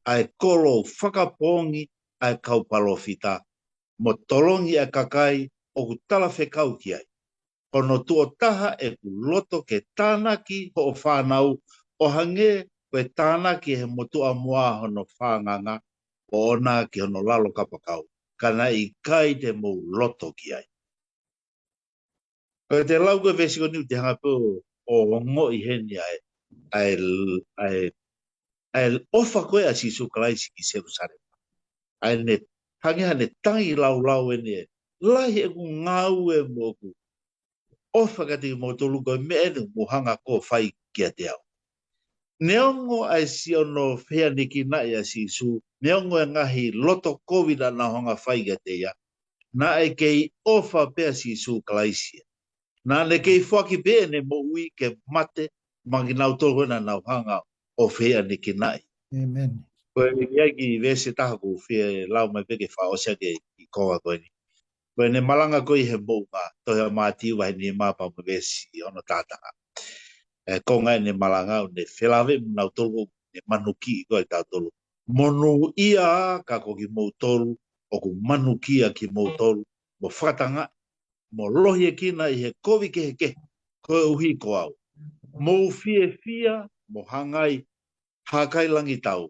ʻa e kolo ʻoku fakapoongi ʻa e kau palōfita, mo tolongi ʻa e kakai ʻoku talafekau ki ai. Ko hono tuʻo taha ʻeku loto ke tānaki hoʻo fānau, ʻo hangē ko e tānaki ʻe he motuʻa moa hono fānganga, ʻo ʻoʻona ki hono lalo kapakau, ka naʻe ʻikai te mou loto ki ai. Ko e te lau ko e veesi ko eni ʻoku te hanga pē ʻo, ʻo ongoʻi heni ʻa e, ʻa e, ʻa e, ʻa e ʻofa ko ē ʻa Sīsū Kalaisi ki Selusalema. ʻA ʻene hangē haʻane tangi laulau eni ē, lahi ʻeku ngāue mo ʻeku ʻofa kiate kimoutolu, ko e meʻa eni ʻoku mou hanga ʻo fai kiate au. Neongo ʻa e siʻono fehiʻanekinaʻi ʻa Sīsū, neongo e ngaahi loto kovi naʻa nau hanga fai kiate ia, naʻe kei ʻofa pē ʻa Sīsū Kalaisi ia. Naʻa ne kei foaki pē ʻene moʻui ke mate maʻa kinautolu ko ē naʻa nau hanga ʻo fehiʻanekinaʻi. ʻĒmeni. Ko e ʻi ai e kiʻi veesi ʻe taha ʻoku ou fie lau mai pē ke fakaʻosi ʻaki e kiʻi konga ko eni. Ko ʻene malanga ko ē ʻi he moʻunga, tohi ʻa Mātiu vahe nima pea mo e veesi ono taha taha. ʻE konga ʻene malanga ʻo ne felāveʻi mo kinautolu ʻoku ne manukiʻi ko ē kitautolu. Monūʻia ka ko kimoutolu ʻoku manukia kimoutolu, mo fakatangaʻi, mo lohiekina ʻi he kovi kehekehe, koeʻuhi ko au. Mou fiefia, mo hangai, hākailangitau,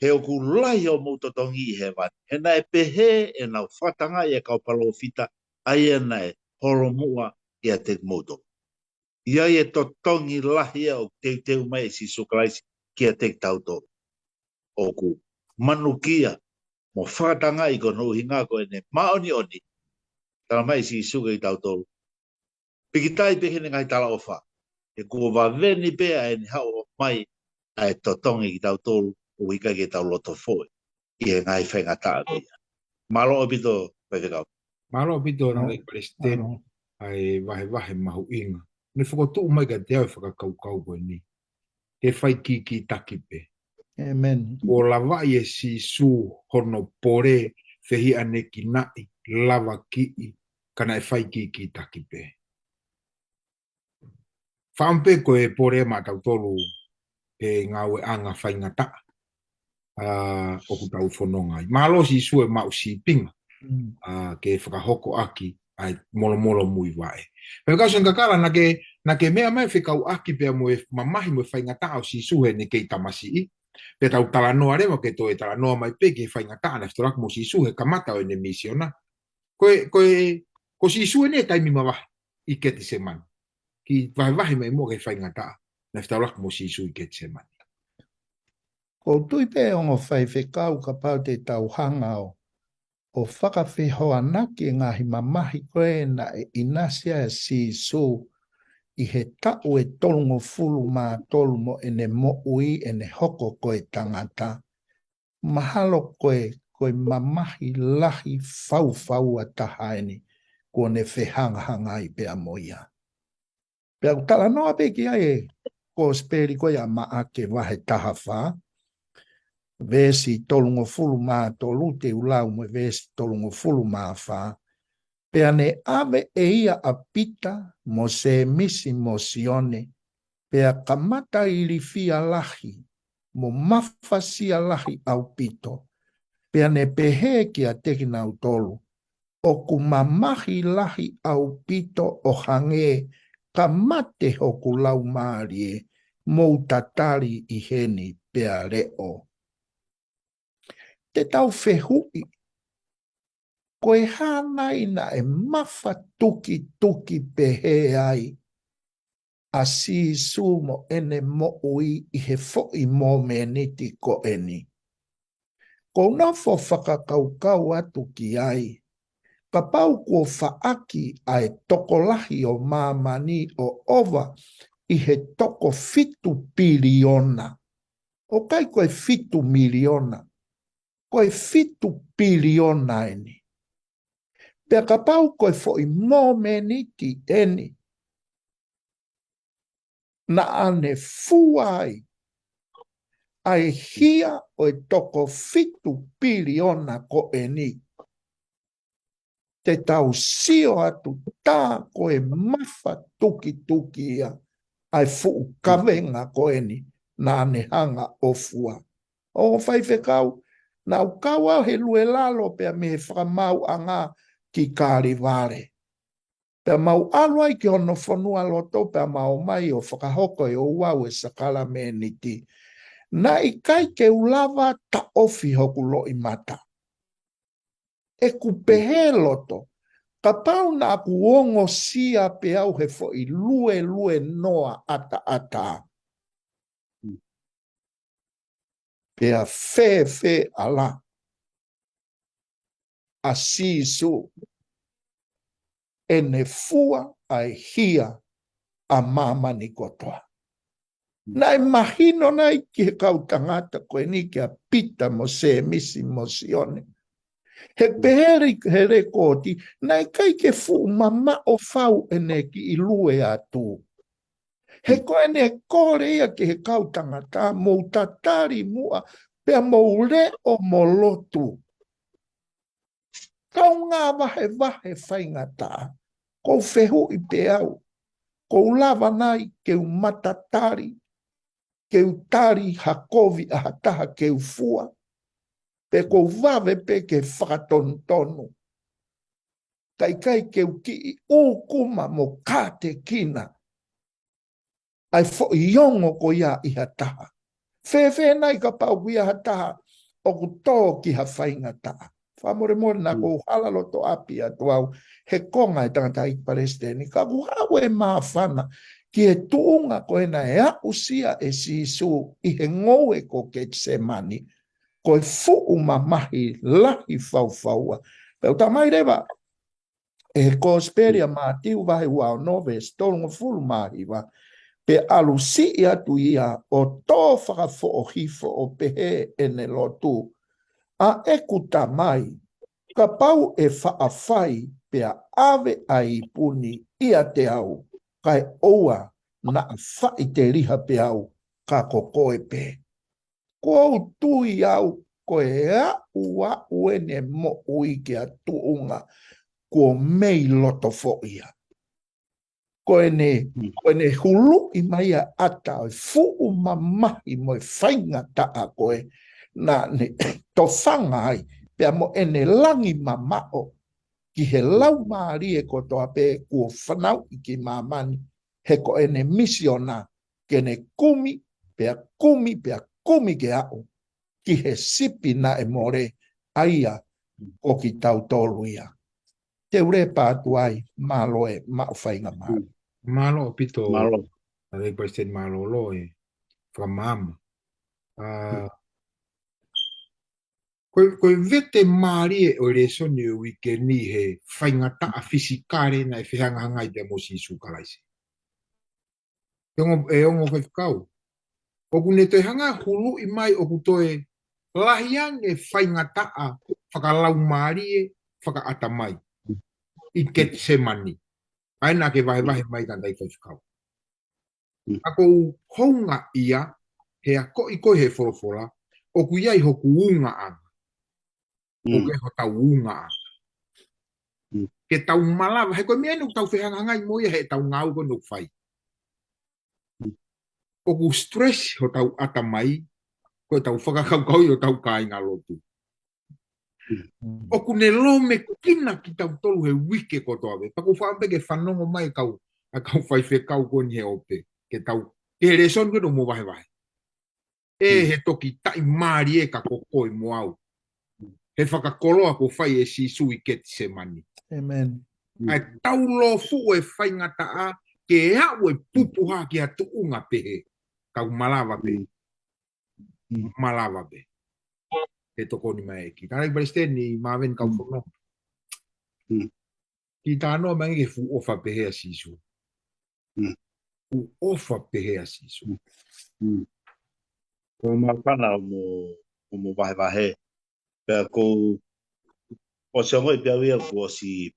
he ʻoku lahi hoʻomou totongi ʻi hēvani. He naʻe pehē ʻenau fakatangaʻi ʻa e kau palōfita, ʻa ia naʻe holomuʻa kiate kimoutolu. ʻI ai e totongi lahi ia ʻoku teuteu mai ʻe Sīsū Kalaisi kiate kitautolu. ʻOku manukia mo fakatangaʻi, ko hono ʻuhinga ko ʻene māʻoniʻoni. Tala mai ʻe Sīsū kiate kitautolu, pikitai pē ki heʻene ngaahi talaʻofa, he kuo vave ni pē ʻa ʻene haʻu ʻo ʻomai ʻa e totongi kiate kitautolu, ʻoku ʻikai ke tau loto foʻi ʻi he ngaahi faingataʻa ko ia. Mālō ʻaupito, Faifekau. Mālō ʻaupito, Nau Palesiteni, ʻa e vahevahe mahuʻinga. Ne fokotuʻu mai kiate au e fakakaukau ko eni ke fai kikitaki pē. ʻĒmeni. Kuo lavaʻi ʻe Sīsū hono pole, fehiʻanekinaʻi, lavakiʻi, ka naʻe fai kikitaki pē. Fakaʻamu pē ko e pole maʻa tautolu he ngāueʻanga faingataʻa, ʻa, ʻoku tau fononga ai. Mālō Sīsū e maʻu sīpinga, ʻa, ke fakahoko ʻaki ʻa e molomolo muivaʻe. Pea kau Sione Kakala, naʻa ke, naʻa ke meʻa mai fekauʻaki pea mo e mamahi mo e faingataʻa ʻo Sīsū heʻene kei tamasiʻi. Pea tau talanoa leva ke toe talanoa mai pē ki he faingataʻa naʻe fetolaki mo Sīsū he kamata ʻo ʻene misiona. Ko e, ko e, ko Sīsū eni he taimi mavahe ʻi Ketisemani. Kiʻi vahevahe mai muʻa ki he faingataʻa naʻe fetolaki mo Sīsū ʻi Ketisemani. ʻOku ou tui pē ongo faifekau kapau te tau hanga ʻo, ʻo fakafehoanaki e ngaahi mamahi ko ē naʻe ʻinasi ai ʻa Sīsū ʻi he taʻu ʻe tolungofulu mā tolu mo ʻene moʻui ʻene hoko ko e tangata. Mahalo ko e, ko e mamahi lahi faufaua taha eni kuo ne fehangahangai pea mo ia. Pea ʻoku talanoa pē ki ai e Kosipeli ko ia ʻa Maʻake vahe taha fā, veesi tolungofulu mā tolu, te u lau mo e veesi tolungofulu mā fā. Pea ne ʻave ʻe ia ʻa Pita, mo Sēmisi, mo Sione, pea kamata ilifia lahi, mo mafasia lahi ʻaupito. Pea ne pehē kiate kinautolu, ʻoku mamahi lahi ʻaupito ʻo hangē ka mate hoku laumālie, mou tatali ʻi heni pea leʻo. Te tau fehuʻi, ko e hā nai naʻe mafatukituki pehē ai ʻa Sīsū mo ʻene moʻui ʻi he foʻi momeniti ko eni? ʻOku ou nofo fakakaukau atu ki ai, kapau kuo faʻaki ʻa e tokolahi ʻo māmani ʻo ʻova ʻi he toko fitu piliona. ʻOku ʻikai ko e fitu miliona, ko e fitu piliona eni. Pea kapau ko e foʻi momeniti eni naʻa ne fua ai ʻa e hia ʻo e toko fitu piliona ko eni, te tau sio atu tā ko e mafatukituki ia ʻa e fuʻu kavenga ko eni naʻa ne hanga ʻo fua. ʻO faifekau, naʻa ku kau au he lue lalo pea mei he fakamaauʻanga ki Kalevale. Pea mau ʻalu ai ki hono fonualoto pea mau ō mai ʻo fakahoko ʻe ouau e sākalameniti. Naʻe ʻikai ke u lava taʻofi hoku loʻimata. ʻOku pehē loto, kapau naʻa ku ongosia pē au he foʻi luelue noa ʻataʻatā. Pea fēfē ala ʻa Sīsū ʻene fua ʻa e hia ʻa māmani kotoa. Naʻe mahino nai ki he kau tangata ko eni kia Pita mo Sēmisi mo Sione. He pehē ʻi he lekooti, naʻe ʻikai ke fuʻu mamaʻo fau ʻene kiʻi lue atu. He ko ʻene kole ia ki he kau tangata, mou tatali muʻa, pea mou leʻo mo lotu. Kaungā vahevahe faingataʻa, ʻoku ou fehuʻi pē au, ʻoku ou lava nai ke u matatali, ke u tali ha kovi ʻa ha taha ke u fua, pe ʻoku ou vave pē ke fakatonutonu. Kae ʻikai ke u kiʻi ʻūkuma mo kātekina ʻa e foʻi ongo ko ia ʻi ha taha. Fēfē nai kapau ʻoku ʻi ai ha taha ʻoku tō ki ha faingataʻa. Fakamolemole naʻa ku hala loto ʻapi atu au he konga ʻo e tangataʻeiki palesiteni. Ka ʻoku haʻu e māfana ki he tuʻunga ko ena ʻe aʻusia ʻe Sīsū ʻi he ngoue ko Ketisemani. Ko e fuʻu mamahi lahi faufaua. Pea ʻoku talamai leva ʻe he Kosipeli ʻa Mātiu vahe ua ono veesi tolungofulu mā hiva, pea ʻalu siʻi atu ia ʻo tō fakafoʻohifo ʻo pehē ʻene lotu, ʻa ʻeku Tamai, kapau ʻe faʻa fai pea ʻave ʻa e ipu ni ʻiate au, kae ʻoua naʻa faʻiteliha pē au ka ko koe pē. ʻOku ou tui au ko e aʻu aʻu eni e moʻui ki ha tuʻunga kuo mei loto foʻi ia. Ko ʻene, ko ʻene huluʻi mai ʻa e ʻata ʻo e fuʻu mamahi mo e faingataʻa ko ē naʻa ne tofanga ai, pea mo ʻene langi mamaʻo ki he laumālie kotoa pē kuo fanauʻi ki māmani, he ko ʻene misiona ke ne kumi, pea kumi, pea kumi ke aʻu ki he sipi naʻe mole, ʻa ia ko kitautolu ia. Te u lepa atu ai, mālō e maʻu faingamālie. Mālō ʻaupito. Mālō. ʻA e Palesiteni Mālōlō e fakamaama. ʻA, ko e, ko e vete mālie ʻo e lēsoni ʻo e uike ni he faingataʻa fisikale naʻe fehangahangai pea mo Sīsū Kalaisi. ʻE ongo, ʻe ongo faifekau. ʻOku ne toe hanga huluʻi mai ʻoku toe lahi ange faingataʻa fakalaumālie, fakaʻatamai ʻi Ketisemani. ʻA ia naʻa ke vahevahe mai tangataʻeiki faifekau. ʻOku ou houngaʻia he akoʻi ko ē he folofola, ʻoku ʻi ai hoku ungaʻanga. ʻOku ʻi ai hotau ungaʻanga. Ke tau malava, he ko e meʻa eni ʻoku tau fehangahangai mo ia heʻetau ngāue ko eni ʻoku fai. ʻOku stress hotau ʻatamai, ko ʻetau fakakaukau ʻi hotau kāingalotu. ʻOku ne lōmekina kitautolu he uike kotoa pē. Pea ʻoku ou fakaʻamu pē ke fanongo mai kau, ʻa kau faifekau ko eni he ope. Ke tau, ke he lēsoni ko eni ʻoku mou vahevahe. ʻE he toki taʻimālie ka ko koe mo au. He fakakoloa kuo fai ʻe Sīsū ʻi Ketisemani. ʻĒmeni. ʻA e tau lōfuʻu e faingataʻa ke aʻu e pupuha ki ha tuʻunga pehē. Kau malava pē. Malava pē. He tokoni mai ʻEiki. Tangataʻeiki Palesiteni Māveni Kaufono. Kiʻi talanoa mai ki he fuʻu ʻofa pehē ʻa Sīsū. Fuʻu ʻofa pehē ʻa Sīsū. Ko e māfana ʻo mo, ʻo mo vahevahe. Pea ko u, ʻosi ongoʻi pē au ia kuo ʻosi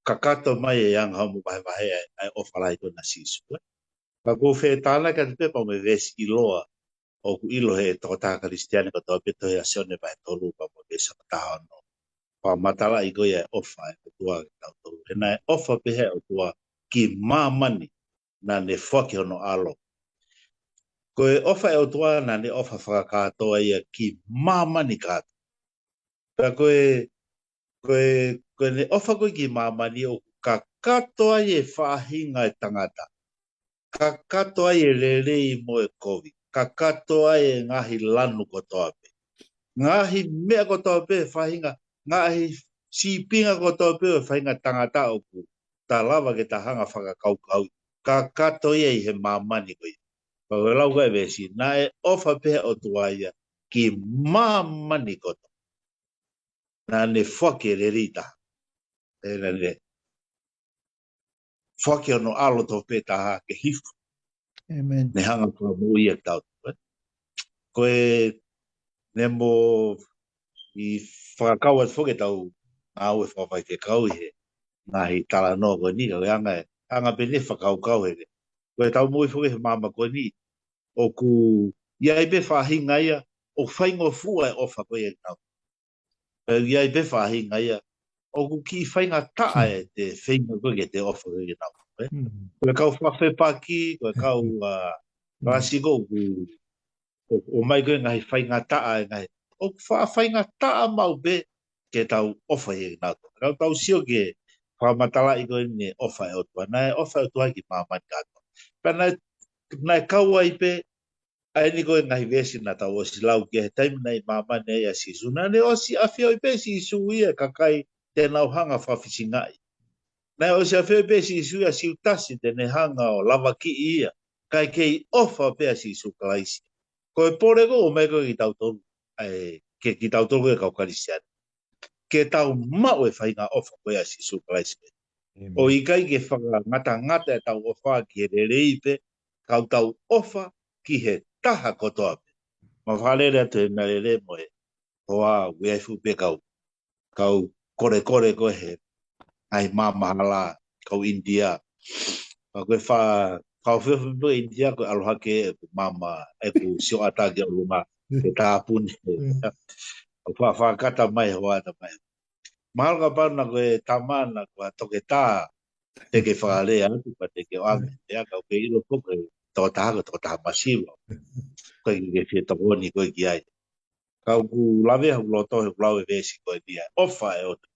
kakato mai e anga hoʻo mo vahevahe ʻa e, ʻa e ʻofa lahi ko ena ʻa Sīsū, ē. Pea ko u fetānaki atu pē pea mo e veesi ʻiloa ʻoku ʻilo he tokotaha Kalisitiane kotoa pē tohi ʻa Sione vahe tolu pea mo e veesi taha ono. Fakamatalaʻi ko ia e ʻofa ʻa e ʻOtua kiate kitautolu. He naʻe ʻofa pehē ʻa e ʻOtua ki māmani, naʻa ne foaki hono ʻAlo. Ko e ʻofa ʻa e ʻOtua naʻa ne ʻofa fakakātoa ia ki māmani kātoa. Pea ko e, ko e, ko ʻene ʻofa ko ē ki māmani ʻoku kakato ai e faʻahinga e tangata. Kakato ai e lelei mo e kovi. Kakato ai e ngaahi lanu kotoa pē. Ngaahi meʻa kotoa pē, faʻahinga, ngaahi sīpinga kotoa pē, ʻo e faʻahinga tangata ʻoku ta lava ke ta hanga fakakaukau. Kakato ia ʻi he māmani ko ia. Pea ko e lau ko ē veesi, naʻe ʻofa pehē ʻa e ʻOtua ia ki māmani kotoa. Naʻa ne foaki e lelei taha. ʻE, naʻa ne foaki hono ʻAlo tofu pē taha ke hifo. ʻĒmeni. Ne hanga fakamoʻui ia kitautolu, ē. Ko e, ne mo ʻi fakakau atu foki ʻetau ngāue fakafaifekau ʻi he ngaahi talanoa ko eni, ka ko e anga, anga pē ʻene fakakaukau he. Ko ʻetau moʻui foki he māmani ko eni, ʻoku ʻi ai pē faʻahinga ia, ʻoku faingofua e ʻofa ko ia kitautolu. Pea ʻi ai pē faʻahinga ia, ʻoku kiʻi faingataʻa ʻete feinga ko ē ke te ʻofa ko ē kinautolu, ē. Mm. Ko e kau fakafepaki, ko e kau, ʻa, Mm. Rasiko ʻoku, ʻo, ʻomai ko ē ngaahi faingataʻa, e ngaahi, ʻoku fa-, faingataʻa maʻu pē ke tau ʻofa ʻia kinautolu. Tau, tau sio ki he fakamatalaʻi ko eni ʻofa ʻa e ʻOtua. Naʻe ʻofa ʻa e ʻOtua ki māmani kātoa. Pea naʻe, naʻe kau ai pē, ʻa eni ko e ngaahi veesi naʻa tau ʻosi lau ki he taimi naʻe ʻi māmani ai ʻa Sīsū. Naʻa ne ʻosi ʻafioʻi pē Sīsū ia e kakai te nau hanga fakafisingaʻi. Naʻe ʻosi ʻafioʻi pē Sīsū ia Siutasi te ne hanga ʻo lavakiʻi ia. Kae kei ʻofa pē ʻa Sīsū Kalaisi. Ko e pole ko ē ʻoku ʻomai ko ē kitautolu, ʻa e, ke kitautolu ko e kau Kalisitiane. Ke tau maʻu e faʻahinga ʻofa ko ē ʻa Sīsū Kalaisi. ʻĒmeni. ʻO ʻikai ke fakangatangata ʻetau ʻofa ki he lelei pē, ka tau ʻofa ki he taha kotoa pē. Ma fakalele atu he meʻalele mo e hoa, ʻoku ʻi ai fuʻu pē kau, kau kolekole ko ē he ngaahi maama hala, kau ʻInitia. Ka ko e fa-, kau fefe pē ʻInitia ko e ʻalu hake ʻeku maama, ʻeku sioʻata ki ʻolunga, ke tāpuni. Mm. ʻO fa-, fakakata mai hoa ta mai. Mahalo kapau naʻa ko e tama naʻa ko e toketā, te ke fakalea atu, pea te ke ʻoange, Mm. ʻe ʻa kau ke ʻilo ko e tokotaha ko e tokotaha masiva. Ko e ke fie tokoni ko ē ki ai. Ka ʻoku lave au loto he ʻoku lau e veesi ko eni ia, ʻofa ʻa e ʻOtua.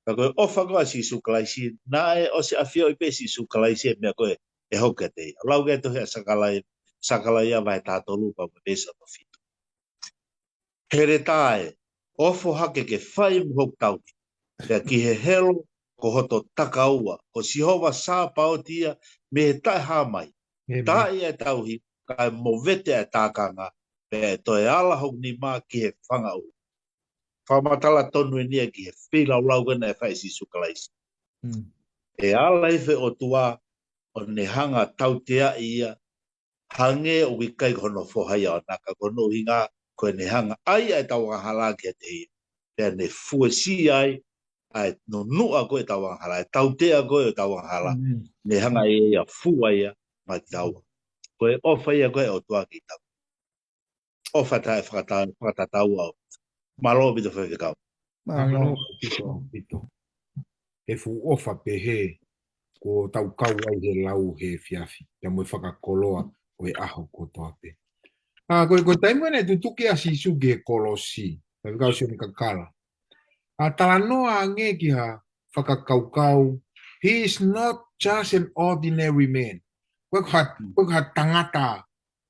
Ka ko e ʻofa ko ē ʻa Sīsū Kalaisi, naʻe ʻosi ʻafioʻi pē Sīsū Kalaisi e meʻa ko ē ʻe hoko kiate ia. Lau ke tohi ʻa Sakalaia, Sakalaia vahe taha tolu pea mo e veesi hono fitu. Heletā ē, ofo hake ke fai mo hoku tauhi. Pea ki he helo, ko hoto takaua, ko Sihova Sāpaoti ia, mei he taʻehāmai. ʻĒmeni. Taaʻi ʻa e tauhi, kae movete ʻa e tākanga, pea ʻe toe ala hoku nima ki he fanga ʻuha. Fakamatala tonu eni ia ki he feilaulau ko ē naʻe fai ʻe Sīsū Kalaisi. Mm. ʻE ala hifo e ʻOtua, ʻo ne hanga tauteaʻi ia, hangē ʻoku ʻikai ko hono foha ia ʻo naka, ko hono ʻuhinga, ko ʻene hanga ʻai ʻa ʻetau angahala kiate ia. Pea ne fuesia ai, ʻa e nunuʻa ko ē ʻetau angahala, ʻa e tautea ko ē ʻetau angahala. Mm. Ne hanga ʻe ia ʻo fua ia, maʻa kitaua. Ko e ʻofa ia ko ē ʻa e ʻOtua kiate kitaua. ʻOfa taʻe fakata-, fakatataua. Mālō ʻaupito faifekau. Mālō. Mālō ʻaupito, ʻaupito. He fuʻu ʻofa pehē, kuo tau kau ai he lau he efiafi, pea mo e fakakoloa ʻo e ʻaho kotoa pē. ʻA, ko e, ko e taimi ko ē naʻe tutuki ai ʻa Sīsū ki he kolosi, faifekau Sione Kakala. ʻA, talanoa ange ki ha fakakaukau, he is not just an ordinary man. Ko e ha, ko e ha tangata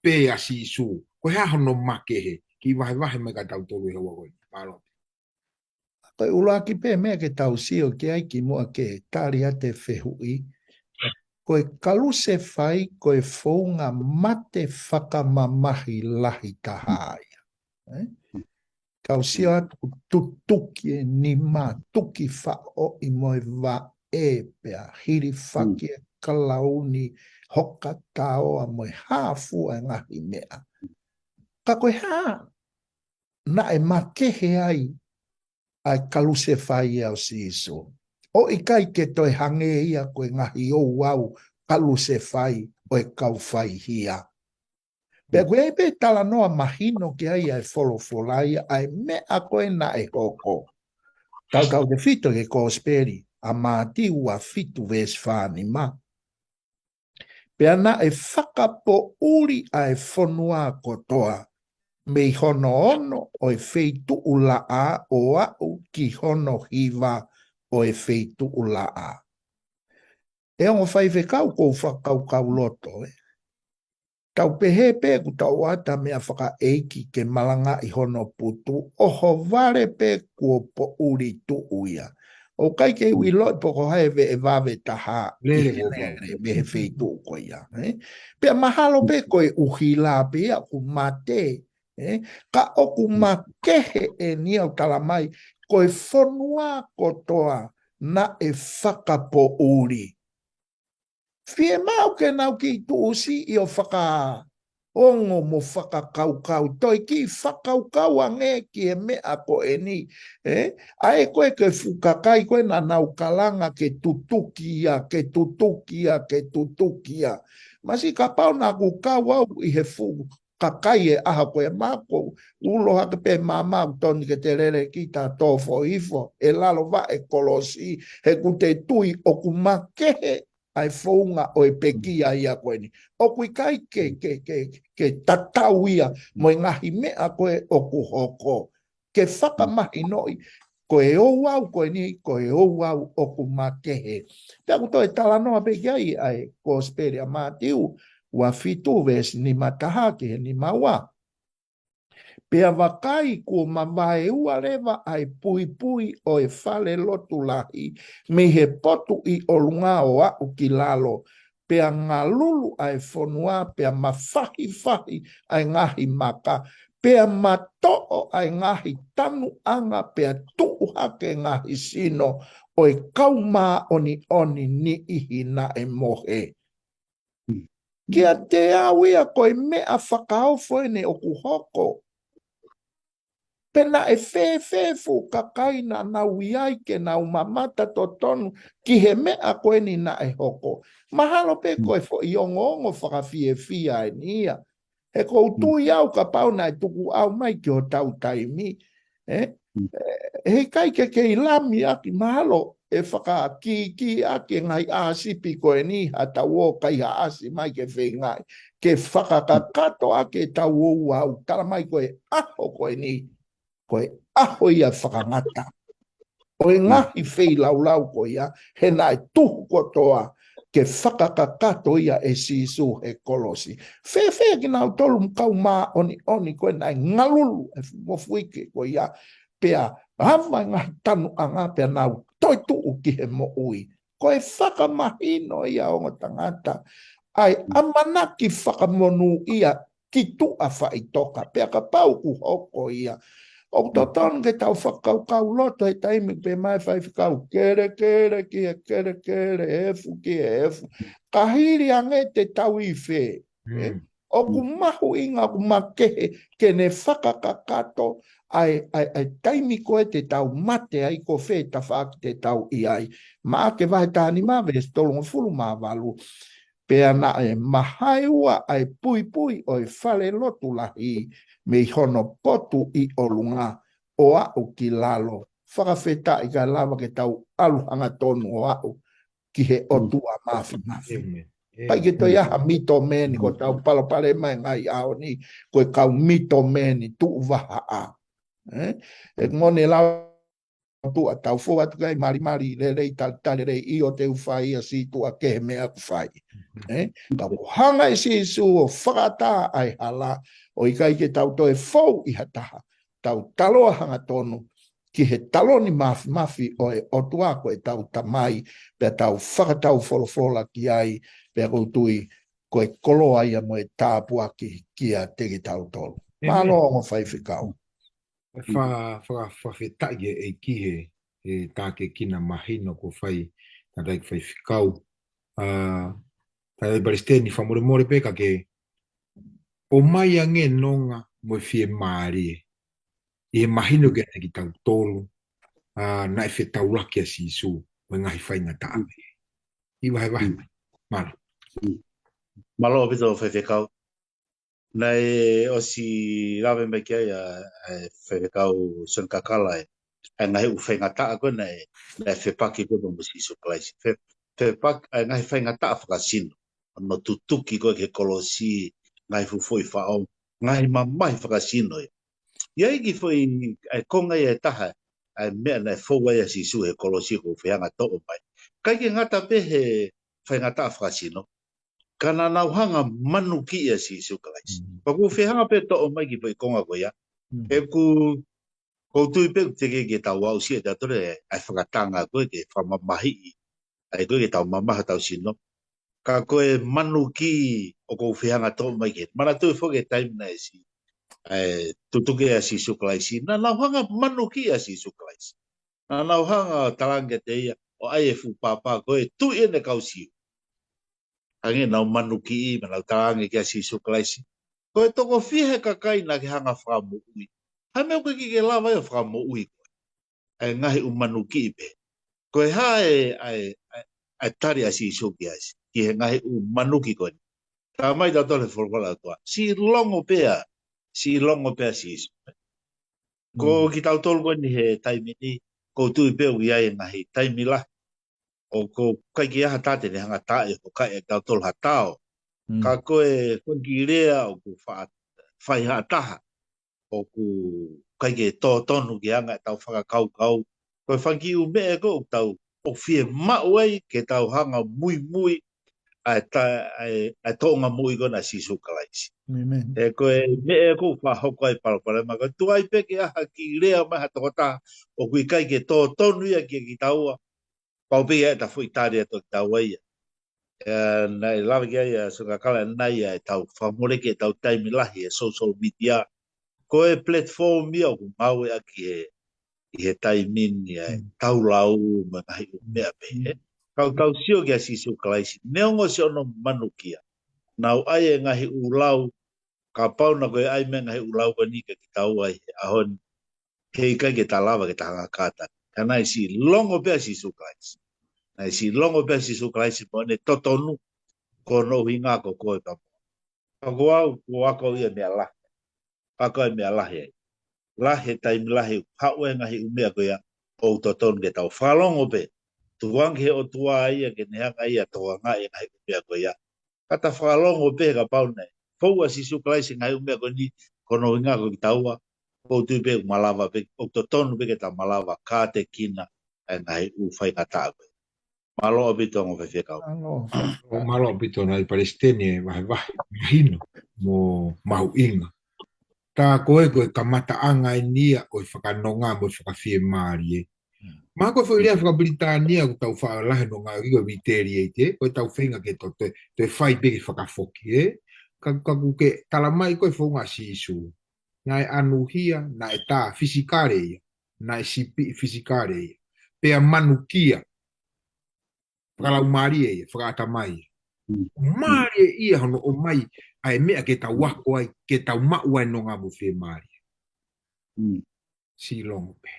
pē ʻa Sīsū. Ko e hā hono makehe, kiʻi vahevahe mai kiate kitautolu he houa ko eni. Mālō. Ko e ʻuluaki pē meʻa ke tau sio ki ai kimuʻa ke tali atu e fehuʻi. Ko e kalusefai, ko e founga mate fakamamahi lahi taha ia. Ē? Kau sio atu ʻoku tutuki e nima, tuki faʻoʻi mo e vaʻe pea hilifaki e kalauni, hoka taoa mo e hā fua e ngaahi meʻa. Ka ko e hā naʻe makehe ai ʻa e kalusefai ʻo Sīsū. ʻO ʻikai ke toe hangē ia ko e ngaahi ouau kalusefai ʻo e kau faihia. Pea ko e pē talanoa mahino ki ai ʻa e folofola ia ʻa e meʻa ko ē naʻe hoko. Tautautefito ki he Kosipeli ʻa Mātiu ua fitu veesi fā nima. Pea naʻe fakapoʻuli ʻa e fonua kotoa, mei hono ono ʻo e feituʻu laʻā ʻo aʻu ki hono hiva ʻo e feituʻu laʻā. ʻE ongo faifekau, ʻoku ou fakakaukauloto, ē. Tau pehē pē ʻoku tau ʻoatu ha meʻa fakaʻeiki ke malangaʻi hono putu, ʻohovale pē kuo poʻuli tuʻu ia. ʻOku ʻikai ke u ʻiloʻi pe ko hai e vave taha ʻi he lele mei he feituʻu ko ia, ē? Pea mahalo pē ko e ʻuhila pē ia ʻoku mate, ē? Ka ʻoku makehe eni ia ʻoku tala mai, ko e fonua kotoa naʻe fakapoʻuli. Fiemaʻu ke nau kiʻi tuʻusiʻi ʻo fakaongo mo fakakaukau. Toe kiʻi fakakaukau ange ki he meʻa ko eni. Ē? ʻA ē ko ē ko e fuʻu kakai ko ē naʻa nau kalanga ke tutuki ia, ke tutuki ia, ke tutuki ia. Masiʻi kapau naʻa ku kau au ʻi he fuʻu kakai ʻe ʻaho ko ē, mākou, ulo hake pē māmā ʻoku tonu ke te lele kita tō foʻi hifo ʻi lalo vaʻe kolosi, he ʻoku te tui ʻoku makehe ʻa e founga ʻo e pekia ia ko eni. ʻOku ʻikai ke, ke, ke, ke tatau ia mo e ngaahi meʻa ko ē ʻoku hoko. Ke fakamahinoʻi, ko e ouau ko eni, ko e ouau ʻoku makehe. Pea ʻoku toe talanoa pē ki ai ʻa e Kosipeli ʻa Mātiu ua fitu veesi nima taha ki he nima ua. Pea vakai, kuo mavaeua leva ʻa e puipui ʻo e fale lotu lahi mei he potu ʻi ʻolunga ʻo aʻu ki lalo, pea ngalulu ʻa e fonua, pea mafahifahi ʻa e ngaahi maka, pea matoʻo ʻa e ngaahi tanuʻanga, pea tuʻu hake ngaahi sino ʻo e kau māʻoniʻoni niʻihi naʻe mohe. Kiate au ia ko e meʻa fakaofo eni ʻoku hoko. Pe naʻe fēfē fuʻu kakai naʻa nau ʻi ai ke nau mamata totonu ki he meʻa ko eni naʻe hoko. Mahalo pē ko e foʻi ongoongo fakafiefia eni ia. He ʻoku ou tui au kapau naʻe tuku au mai ki hotau taimi, ē? ʻE, heʻikai ke kei lami ʻaki, mahalo ʻe fakakīkī ʻaki e ngaahi ʻāsipi ko eni ha tau ō kaihaʻasi mai ke feingaʻi ke fakakakato ʻaki e tau ouau, tala mai ko e ʻaho ko eni, ko e ʻaho ia fakangata ʻo e ngaahi feilaulau ko ia, he naʻe tuhu kotoa ke fakakakato ia ʻe Sīsū he kolosi. Fēfē kinautolu mo e kau māʻoniʻoni ko ē naʻe ngalulu e fuʻu mofuike ko ia, pea ʻave e ngaahi tanuʻanga pea nau toe tuʻu ki he moʻui. Ko e fakamahino ia ongo tangata, ʻa e ʻamanaki fakamonūʻia ki tuʻa faʻitoka, pea kapau ʻoku hoko ia. ʻOku totonu ke tau fakakaukauloto he taimi pē mai faifekau, kelekele ki he kelekele, efu ki he efu. Ka hili ange te tau ʻi fē, ē? ʻOku mahuʻinga, ʻoku makehe ke ne fakakakato ʻa e, ʻa e, ʻa e taimi ko ē te tau mate ai, ko fē tafaʻaki te tau ʻi ai. Maʻake vahe taha nima veesi tolungofulu mā valu. Pea naʻe mavaeua ʻa e puipui ʻo e fale lotu lahi mei hono potu ʻi ʻolunga ʻo aʻu ki lalo. Fakafetaʻi, kae lava ke tau ʻalu hangatonu ʻo aʻu ki he ʻOtua Māfimafi. ʻAmeni. ʻIkai ke toe ʻi ai ha mitomeni, ko ʻetau palopalema he ngaahi ʻaho ni, ko e kau mitomeni tuʻu vahaʻa. Ē? ʻE ngone lau atu ʻa tau fou atu kai malimali lelei, talitali lelei, ʻio te u fai ia, sītuʻa kehe meʻa ʻoku fai. Ē? Ka ʻoku hanga ʻe Sīsū ʻo fakaʻatā ʻa e hala, ʻo ʻikai ke tau toe fou ʻi ha taha. Tau taloa hangatonu ki he taloni māfimafi ʻo e ʻOtua ko ʻetau Tamai, pea tau fakataufolofola ki ai, pea ʻoku ou tui ko e koloa ia mo e tāpuaki kiate kitautolu. ʻĒmeni. Mālō ongo faifekau. Fa-, fa-, fakafetaʻi ki he ʻEiki he, he tākiekina mahino kuo fai, tangataʻeiki faifekau. ʻA, tangataʻeiki palesiteni, fakamolemole pē ka ke ʻomai ange nonga mo e fiemālie ʻi he mahino kiate kitautolu, ʻa, naʻe fetaulaki ʻa Sīsū mo e ngaahi faingataʻa. ʻI vahevahe mai. Mālō. Mālō ʻaupito faifekau. Naʻe ʻosi lave mai ki ai ʻa, ʻa e faifekau Sione Kakala ʻa e, ʻa e ngaahi ʻū faingataʻa ko ē naʻe, naʻe fepaki ko ē mo Sīsū Kalaisi. Fe, fepaki, ʻa e ngaahi faingataʻa fakasino. ʻO ne tutuki ko ē ki he kolosi, ngaahi fuʻu foʻi faʻo, ngaahi mamahi fakasino ia. ʻI ai e kiʻi foʻi, ʻa e konga ia ʻe taha, ʻa e meʻa naʻe fou ai ʻa Sīsū he kolosi ʻoku ou fehanga toʻo mai. ʻIkai ke ngata pē he faingataʻa fakasino, ka naʻa nau hanga ʻo manukiʻi ʻa Sīsū Kalaisi. Mm. Pea ʻoku ou fehanga pē toʻo mai e kiʻi foʻi konga ko ia. Mm. He ʻoku, ʻoku ou tui pē ʻoku teʻeki ke tau aʻusia ʻe tautolu ʻa e fakatanga ko ē ke fakamamahiʻi. ʻA ia ko ē ke tau mamahi hotau sino. Ka ko e manukiʻi ʻoku ou fehanga toʻo mai ki ai. Manatuʻi foki e taimi naʻe ʻosi, ʻa e tutuki ʻa Sīsū Kalaisi. Naʻa nau hanga ʻo manukiʻi ʻa Sīsū Kalaisi. Naʻa nau hanga ʻo talaange kiate ia, ʻo ʻai e fuʻu papa ko e tui ʻene kau Siu. Hangē naʻa nau manukiʻi, mo nau talaange kia Sīsū Kalaisi, ko e toko fiha e kakai naʻa ke hanga ʻo fakamoʻui. Hā e meʻa ʻoku ʻikai ke ke lava ai ʻo fakamoʻui koe? ʻA e ngaahi ʻū manukiʻi pē. Ko e hā e, ʻa e, ʻa e, ʻa e tali ʻa Sīsū ki ai, ki he ngaahi ʻū manuki ko eni. Talamai ʻe tautolu he folofola ʻa e ʻOtua. Siʻi longo pē ʻa, siʻi longo pē ʻa Sīsū. Ko Mm. kitautolu ko eni he taimi ni, ʻoku ou tui pē ʻoku ʻi ai e ngaahi taimi lahi ʻoku ʻikai ke ʻi ai ha taha te ne hanga ʻo taaʻi ʻo kai ʻe tautolu ha tao. Mm. Ka ko e fanga kiʻi lea ʻoku fa-, fai ha taha ʻoku ʻikai ke totonu ki he anga ʻetau fakakaukau. Ko e fanga kiʻi ʻū meʻa ko ē ʻoku tau, ʻoku fiemaʻu ai ke tau hanga ʻo muimui ʻa e ta-, ʻa e, ʻa e toʻonga moʻui ko ena ʻa Sīsū Kalaisi. Amen. He ko e meʻa ko ē ʻoku fakahoko ai e palopalema, ko e tuai pē ke ʻi ai ha kiʻi lea mai ha tokotaha ʻoku ʻikai ke totonu ia kia kitaua, pau pē ia ʻe ta foʻi tali atu kia kitaua ia. ʻE, naʻe lave ki ai ʻa Sione Kakala ʻanenai ʻa ʻetau fakamoleki ʻetau taimi lahi he social media. Ko e platform ia ʻoku ngāueʻaki he, ʻi he taimi ni ʻa e Mm. taulau mo e ngaahi ʻū meʻa pehē. Mm. Ka ʻoku tau sio kia Sīsū Kalaisi, neongo siʻono manukia, naʻa nau ʻai e ngaahi ʻū lau, kapau naʻe ʻikai ʻai mai e ngaahi ʻū lau ko eni kia kitaua ʻi he ʻaho ni, heʻikai ke ta lava ke ta hanga ʻo kātaki. Ka naʻe siʻi longo pē ʻa Sīsū Kalaisi. Naʻe siʻi longo pē ʻa Sīsū Kalaisi mo ʻene totonu, ko hono ʻuhinga ko koe pea mo au. Ka ko au, ʻoku ou ako ia e meʻa lahi. Ako e meʻa lahi ai. Lahi e taimi lahi, haʻu e ngaahi ʻū meʻa ko ia, ʻoku totonu ke tau fakalongo pē. Tukuange ki he ʻOtua ia ke ne hanga ia ʻo tokangaʻi e ngaahi ʻū meʻa ko ia. Ka ta fakalongo pē kapau naʻe fou ʻa Sīsū Kalaisi he ngaahi ʻū meʻa ko eni, ko hono ʻuhinga ko kitaua, ʻoku ou tui pē ʻoku malava pē, ʻoku totonu pē ke ta malava ʻo kātekina e ngaahi ʻū faingataʻa ko ē. Mālō ʻaupito ongo faifekau. Mālō. ʻO mālō ʻaupito nai Palesiteni e vahevahe, mahino, mo mahuʻinga. Tā ko ē ko e kamataʻanga eni ia ʻo e fakanonga mo e fakafiemālie. Mm. Mahalo ko e foʻi lea fakapilitānia ʻoku tau faʻa lahi ʻo ngāueʻaki ko e retaliate, ko e tau feinga ke to-, toe, toe fai pē ke fakafoki, ē? Ka, ka ʻoku ke talamai ko e founga ʻa Sīsū. Naʻe ʻanuhia, naʻe tā fisikale ia, naʻe sipi fisikale ia. Pea manukia, fakalaumālie ia, fakaʻatamai ia. Mm. Mālie ia hono ʻomai ʻa e meʻa ke tau ako ai, ke tau maʻu ai e nonga mo e fiemālie. Mm. Siʻi longo pē.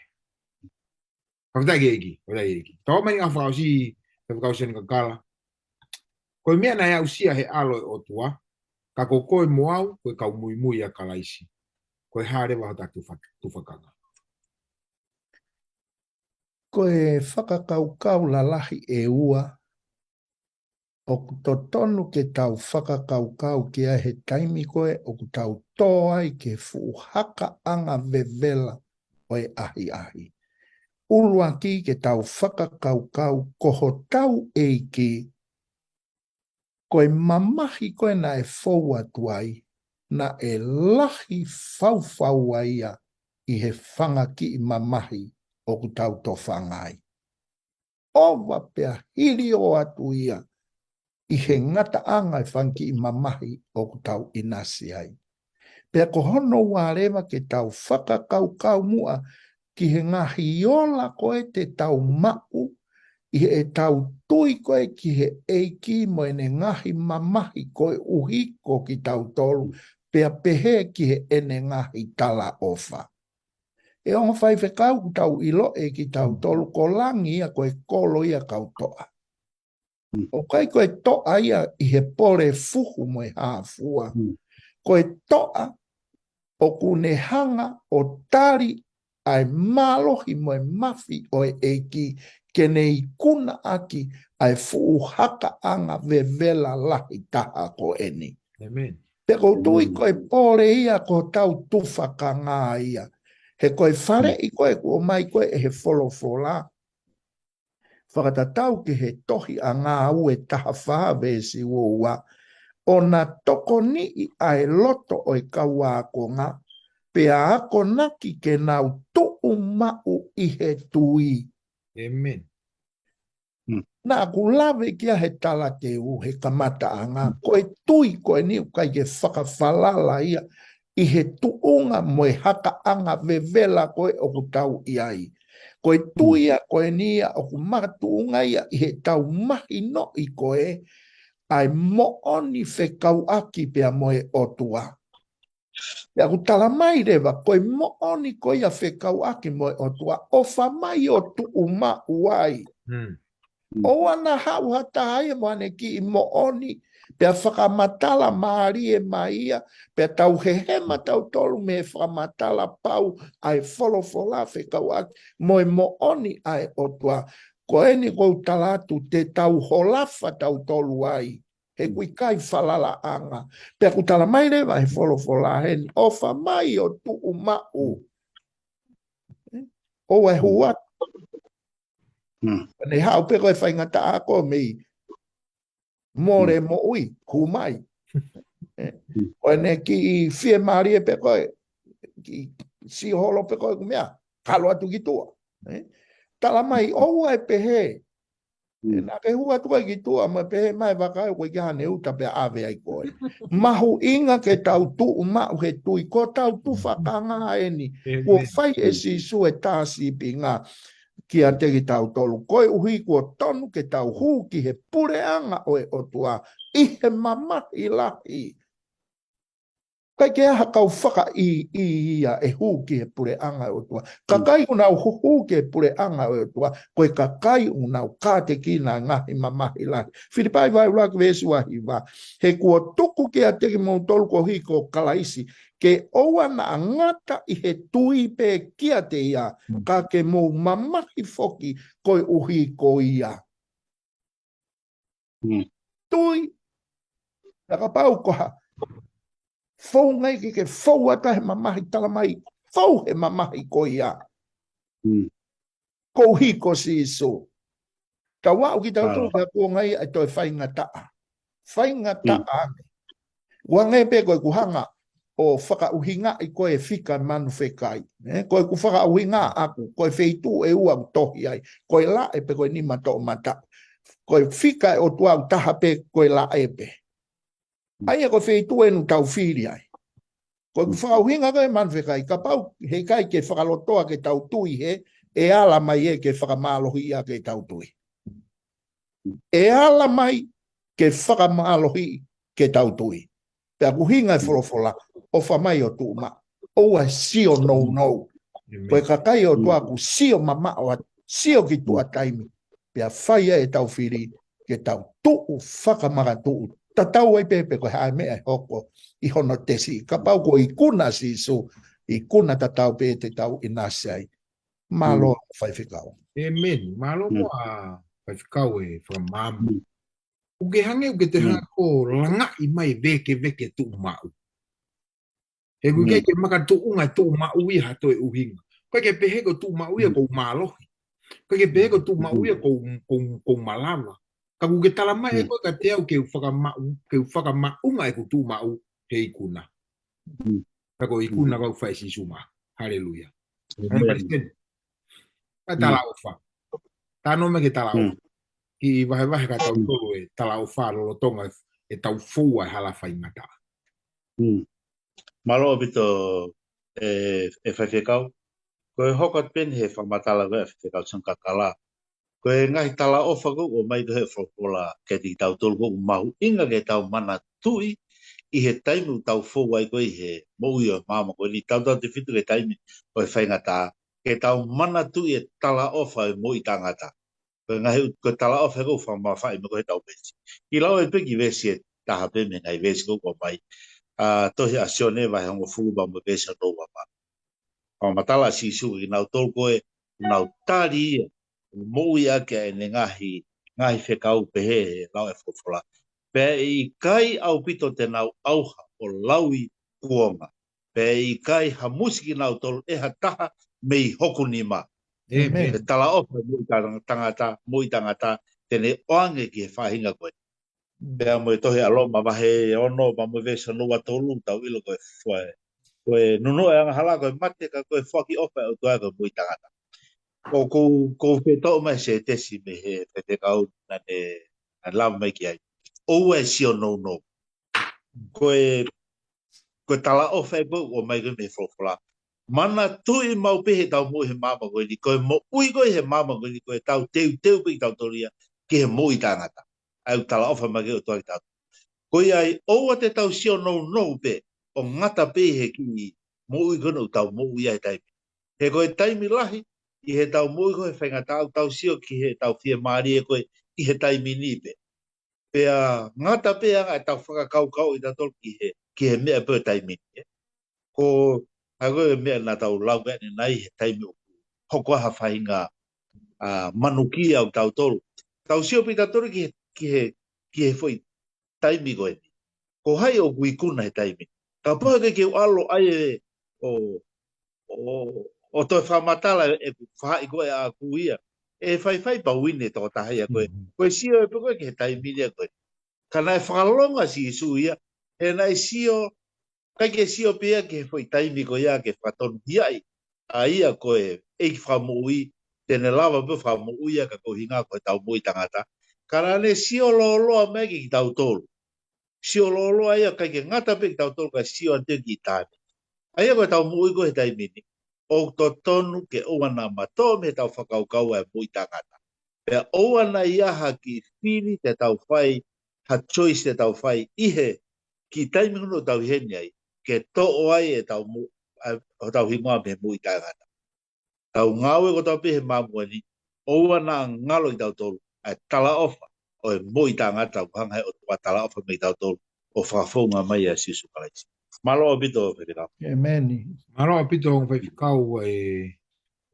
Fakafetaʻi ki he ʻEiki, fakafetaʻi ki he ʻEiki. Tau mai ʻa e fakaʻosi, ʻa e fakaʻosi ʻa e kakala. Ko e meʻa naʻe aʻusia he ʻAlo ʻo e ʻOtua, ka ko koe mo au, ko e kau muimui ʻia Kalaisi. Ko e hā leva hota tufa-, tufakanga? Ko e fakakaukau lalahi ʻe ua, ʻoku totonu ke tau fakakaukau ki ai he taimi ko ē ʻoku tau tō ai ki he fuʻu hakaʻanga vevela ʻo e ʻahiʻahi. ʻUluaki ke tau fakakaukau ko hotau ʻEiki, ko e mamahi ko ē naʻe fou atu ai, naʻe lahi faufau ai ia ʻi he fanga kiʻi mamahi ʻoku tau tofanga ai. ʻOfa pea hili ʻo atu ia ʻi he ngataʻanga e fanga kiʻi mamahi ʻoku tau ʻinasi ai. Pea ko hono ua leva ke tau fakakaukau muʻa ki he ngaahi ola ko ē te tau maʻu ʻi heʻetau tui ko ē ki he ʻEiki mo ʻene ngaahi mamahi koeʻuhi ko kitautolu, pea pehē ki heʻene ngaahi talaʻofa. ʻE ongo faifekau, ʻoku tau ʻiloʻi ʻe kitautolu ko langi ia ko e kolo ia ʻo e kau toʻa. Mm. ʻOku ʻikai ko e toʻa ia ʻi he pole fuhu mo e hā fua. Mm. ko e toʻa ʻoku ne hanga ʻo tali ʻa e mālohi mo e mafi ʻo e ʻEiki ke ne ikunaʻaki ʻa e fuʻu hakaʻanga vevela lahi taha ko eni. Amen. Pea ʻoku ou tui ko e pole ia ko hotau tufakanga ia. He ko e faleʻi ko ē kuo ʻomai ko ē ʻe he folofola. Fakatatau ki he tohi ʻa Ngāue taha fā veesi ua ua. ʻO na tokoniʻi ʻa e loto ʻo e kau ākonga, pea akonaki ke nau tuʻu maʻu ʻi he tui. Amen. Naʻaku lave kia he talateu, he kamataʻanga, ko e tui ko eni ʻoku ʻikai ke fakafalala ia ʻi he tuʻunga mo e hakaʻanga vevela ko ē ʻoku tau ʻi ai. Ko e tui ia ko eni ia ʻoku makatuʻunga ia ʻi heʻetau mahinoʻi ko ē ʻa e moʻoni fekauʻaki pea mo e ʻOtua. Pea ʻoku tala mai leva, ko e moʻoni ko ia fekauʻaki mo e ʻOtua, ʻofa mai ʻo tuʻu maʻu ai. ʻOua naʻa haʻu ha taha ia mo ʻene kiʻi moʻoni, pea fakamatala mālie mai ia, pea tau hehema tautolu mei he fakamatala pau ʻa e folofola fekauʻaki mo e moʻoni ʻa e ʻOtua. Ko eni ʻoku ou tala atu te tau holafa tautolu ai. He ʻoku ʻikai falalaʻanga. Pea ʻoku tala mai leva he folofola heni, ʻofa mai ʻo tuʻu maʻu. ʻOua ʻe hū atu. Ne haʻu pē ko e faingataʻa ko mei mole moʻui, hū mai. Ko ʻene kiʻi fiemālie pē ko ē, kiʻi sio holo pē ko ē ʻoku meʻa, kalo atu ki tuʻa. Tala mai, ʻoua ʻe pehē, naʻa ke hū atu ai ki tuʻa, mo e pehē mai vaka ʻoku ʻikai ke ʻi ai haʻane uta pea ʻave ai koe. Mahuʻinga ke tau tuʻu maʻu he tui, ko hotau tufakanga eni, kuo fai ʻe Sīsū e tā sīpinga kiate kitautolu. Koeʻuhi kuo tonu ke tau hū ki he puleʻanga ʻo e ʻOtua, ʻi he mamahi lahi. ʻIkai ke ʻi ai ha kau fakaʻīʻī ia ʻe hū ki he puleʻanga ʻo e ʻOtua. Kakai ʻoku nau hū ki he puleʻanga ʻo e ʻOtua, ko e kakai ʻoku nau kātekina e ngaahi mamahi lahi. Filipai vahe ʻuluaki veesi ua hiva. He kuo tuku kiate kimoutolu koeʻuhi ko Kalaisi, ke ʻoua naʻa ngata ʻi he tui pē kiate ia, ka ke mou mamahi foki koeʻuhi ko ia. Tui, pea kapau ko ha fou ngai ke ke fou atu he mamahi, tala mai, fou he mamahi ko ia. Koeʻuhi ko Sīsū. Tau aʻu kitautolu ki he kuonga ia ʻe toe faingataʻa. Faingataʻa ange. Ua ngai pē ko ʻeku hanga ʻo fakaʻuhingaʻi ko e fika manu fekai. Ko ʻeku fakaʻuhinga ʻaku, ko e feituʻu ʻe ua ʻoku tohi ai. Ko e laʻe pe ko e nima toʻomataʻu. Ko e fika ʻe ʻOtua ʻoku taha pē ko e laʻe pē. ʻA ia ko e feituʻu ʻeni ʻoku tau fili ai. Ko ʻeku fakaʻuhinga ko e manu fekai, kapau heʻikai ke fakalotoa ke tau tui he, ʻe ala mai ē ke fakamālohiʻi ʻa ke tau tui. ʻE ala mai ke fakamālohiʻi ke tau tui. Pea ʻoku ʻuhinga e folofola, ʻofa mai ʻo tuʻu maʻu. ʻOua ʻe sio nounou. Ko e kakai ʻo e ʻOtua ʻoku sio mamaʻo atu, sio ki tuʻa taimi. Pea fai ai ʻetau fili ke tau tuʻu fakamakatuʻu. Tatau ai pē pe ko e hā e meʻa ʻe hoko ʻi hono tesi. Kapau ko e ikuna ʻa Sīsū, ikuna tatau pē te tau ʻinasi ai. Mālō faifekau. Amen. Mālō mo a faifekau e fakamaama. ʻOku ke hangē ʻoku ke te hanga ʻo langaʻi mai vekeveke tuʻu maʻu. He ʻoku ʻikai ke makatuʻunga tuʻu maʻu ia ha toe ʻuhinga. ʻIkai ke pehē ko tuʻu maʻu ia ko u mālohi. ʻIkai ke pehē ko tuʻu maʻu ia ko u, ko u, ko u malava. Ka ʻoku ke tala mai ʻe koe kiate au ke u fakamaʻu, ke u fakamaʻunga ʻeku tuʻu maʻu he ikuna. Ka ko e ikuna ʻoku fai ʻe Sīsū maʻa. Haleluia. Amen. Palesiteni. Ka talaʻofa. Tano me ke talaʻofa. Ki vahevahe ka tau tolo e talaʻofa lolotonga e tau foua e hala faingataʻa. Mālō ʻaupito e, e faifekau. Ko e hoko atu pē eni he fakamatala ko e faifekau Sione Kakala. Ko e ngaahi talaʻofa ko ē ʻoku ʻomai ko ē he folofola kiate kitautolu ʻoku mahuʻinga ke tau manatuʻi ʻi he taimi ʻoku tau foua ai ko ē he moʻui ʻo e māmani ko eni tautautefito ki he taimi ʻo e faingataʻa. Ke tau manatuʻi e talaʻofa ʻo e moʻui taʻengata. Ko e ngaahi, ko e talaʻofa ko ē ʻoku fakamamafaʻi mai ko ē he tau veesi. Kiʻi lau ē pē kiʻi veesi ʻe taha pē mei he ngaahi veesi ko ē ʻoku ʻomai. ʻa tohi ʻa Sione vahe hongofulu pea mo e veesi hono ua mā. Fakamatala ʻa Sīsū ki he kinautolu ko ē ʻoku nau tali ia, moʻui ʻaki ʻa ʻene ngaahi, ngaahi fekau pehē he lau ʻa e folofola. Pea ʻe ʻikai ʻaupito te nau ʻauha ʻo lauikuonga. Pea ʻe ʻikai hamusi kinautolu ʻe ha taha mei hoku nima. ʻĒmeni. ʻĒmeni. He talaʻofa moʻui tangata, moʻui tangata, te ne ʻoange ki he faʻahinga ko ē. Pea mo e tohi ʻa Loma vahe ono, pea mo e veesi hono ua tolu, tau ʻilo ko e fua-, ko e nunuʻa ʻo e angahala, ko e mate, ka ko e foaki ʻofa ʻa e ʻOtua ko e moʻui tangata. ʻOku ou, ʻoku ou fie toʻo mai e sētesi mei he faifekau naʻa ne, naʻa ne lava mai ki ai. ʻOua ʻe sio nounou. Ko e, ko e talaʻofa ē ʻoku ʻomai ko ē mei he folofola. Manatuʻi maʻu pē heʻetau moʻui he māmani ko eni, ko e moʻui ko ē he māmani ko eni, ko ʻetau teuteu pē kitautolu ia ki he moʻui taʻengata. ʻA ia ʻoku talaʻofa mai ki ai ʻa e ʻOtua kiate kitautolu. Ko ia ai, ʻoua te tau sio nounou pē, ʻo ngata pē ʻi he kiʻi moʻui ko ē ʻoku tau moʻui ai he taimi. He ko e taimi lahi, ʻi heʻetau moʻui ko ē he faingataʻa ʻoku tau sio ki heʻetau fiemālie ko ē ʻi he taimi ni pē. Pea ngata pē ʻa ʻetau fakakaukau ʻatautolu ki he, ki he meʻa pē ʻo e taimi ni, ē. Ko, ʻa ia ko e meʻa naʻa tau lau ki ai ʻanenai he taimi ʻoku hoko ai ha faʻahinga, ʻa, manukia ʻo kitautolu. Tau sio pē kitautolu ki he, ki he, ki he foʻi taimi ko eni. Ko hai ʻoku ikuna he taimi. Kapau ʻe ʻikai ke u ʻalu ai ē ʻo, ʻo, ʻo toe fakamatala ʻeku faʻahi ko ē ʻaʻaku ia. ʻE faifai pē au ʻi he tokotaha ia ko ē. Mhm. Ko e sio ē pē ko ē ki he taimi ia ko ē. Ka naʻe fakalongo ʻa Sīsū ia, he naʻe sio, ʻikai ke sio pē ia ki he foʻi taimi ko ia ke fakatonuhiaʻi ʻa ia ko e ʻEiki Fakamoʻui, te ne lava pē ʻo fakamoʻui ia ka ko e ʻuhinga ko ʻetau moʻui taʻengata. Ka naʻa ne sio lōloa mai kiate kitautolu. Sio lōloa ia ʻikai ke ngata pē kiate kitautolu ka sio atu ki ʻitāniti. ʻA ia ko ʻetau moʻui ko ē he taimi ni. ʻOku totonu ke ʻoua naʻa matoʻo mei heʻetau fakakaukau ʻa e moʻui taʻengata. Pea ʻoua naʻa ʻi ai ha kiʻi fili te tau fai, ha choice te tau fai ʻi he kiʻi taimi ko ē ʻoku tau ʻi heni ai, ke toʻo ai ʻetau mo-, ʻa, hotau hingoa mei he moʻui taʻengata. Tau ngāue kotoa pē he māmani ko eni, ʻoua naʻa ngalo ʻiate kitautolu ʻa e talaʻofa ʻo e moʻui taʻengata ʻoku hanga ʻe he ʻOtua ʻo talaʻofa mei kitautolu ʻo fakafounga mai ʻia Sīsū Kalaisi. Mālō ʻaupito, faifekau. ʻĒmeni. Mālō ʻaupito, faifekau, ʻa e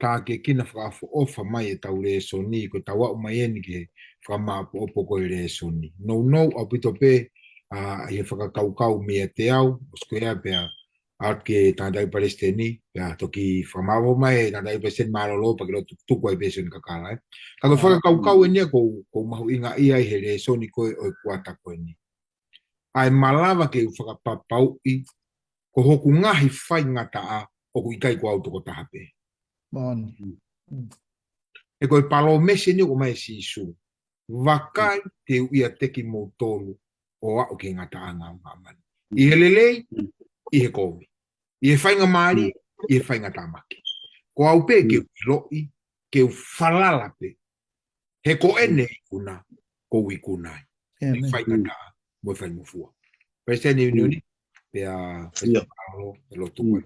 tākiekina fakaʻofoʻofa mai ʻetau lēsoni, ko ʻetau aʻu mai eni ki he fakamāʻopoʻopo ko ē lēsoni. Nounou ʻaupito pē, ʻa, ʻi he fakakaukau meiate au, ʻosi ko ia pea ʻalu ki he tangataʻeiki palesiteni, pea toki fakamāʻopoʻopo mai e tangataʻeiki palesiteni mālōlō, pea ke lotu tuku ai pē Sione Kakala, ē. Ka ko e fakakaukau eni ia ʻoku ou, ʻoku ou mahuʻingaʻia ai he lēsoni ko ē ʻo e kuata ko eni. ʻA e malava ke u fakapapauʻi, ko hoku ngaahi faingataʻa ʻoku ʻikai ko au tokotaha pē. Moʻoni. Mm. He ko e palōmesi eni ʻoku ʻomai ʻe Sīsū. Vakai, te u ʻiate kimoutolu ʻo aʻu ki he ngataʻanga ʻo māmani. ʻI he lelei, ʻi he kovi. ʻI he faingamālie, ʻi he faingatāmaki. Ko au pē ke u ʻiloʻi, ke u falala pē. He ko ʻene ikuna, ʻoku ou ikuna ai. ʻĒmeni. Faingataʻa mo e faingofua. Palesiteni ʻUnioni, pea Palesiteni Mālōlō, e lotu ko ē.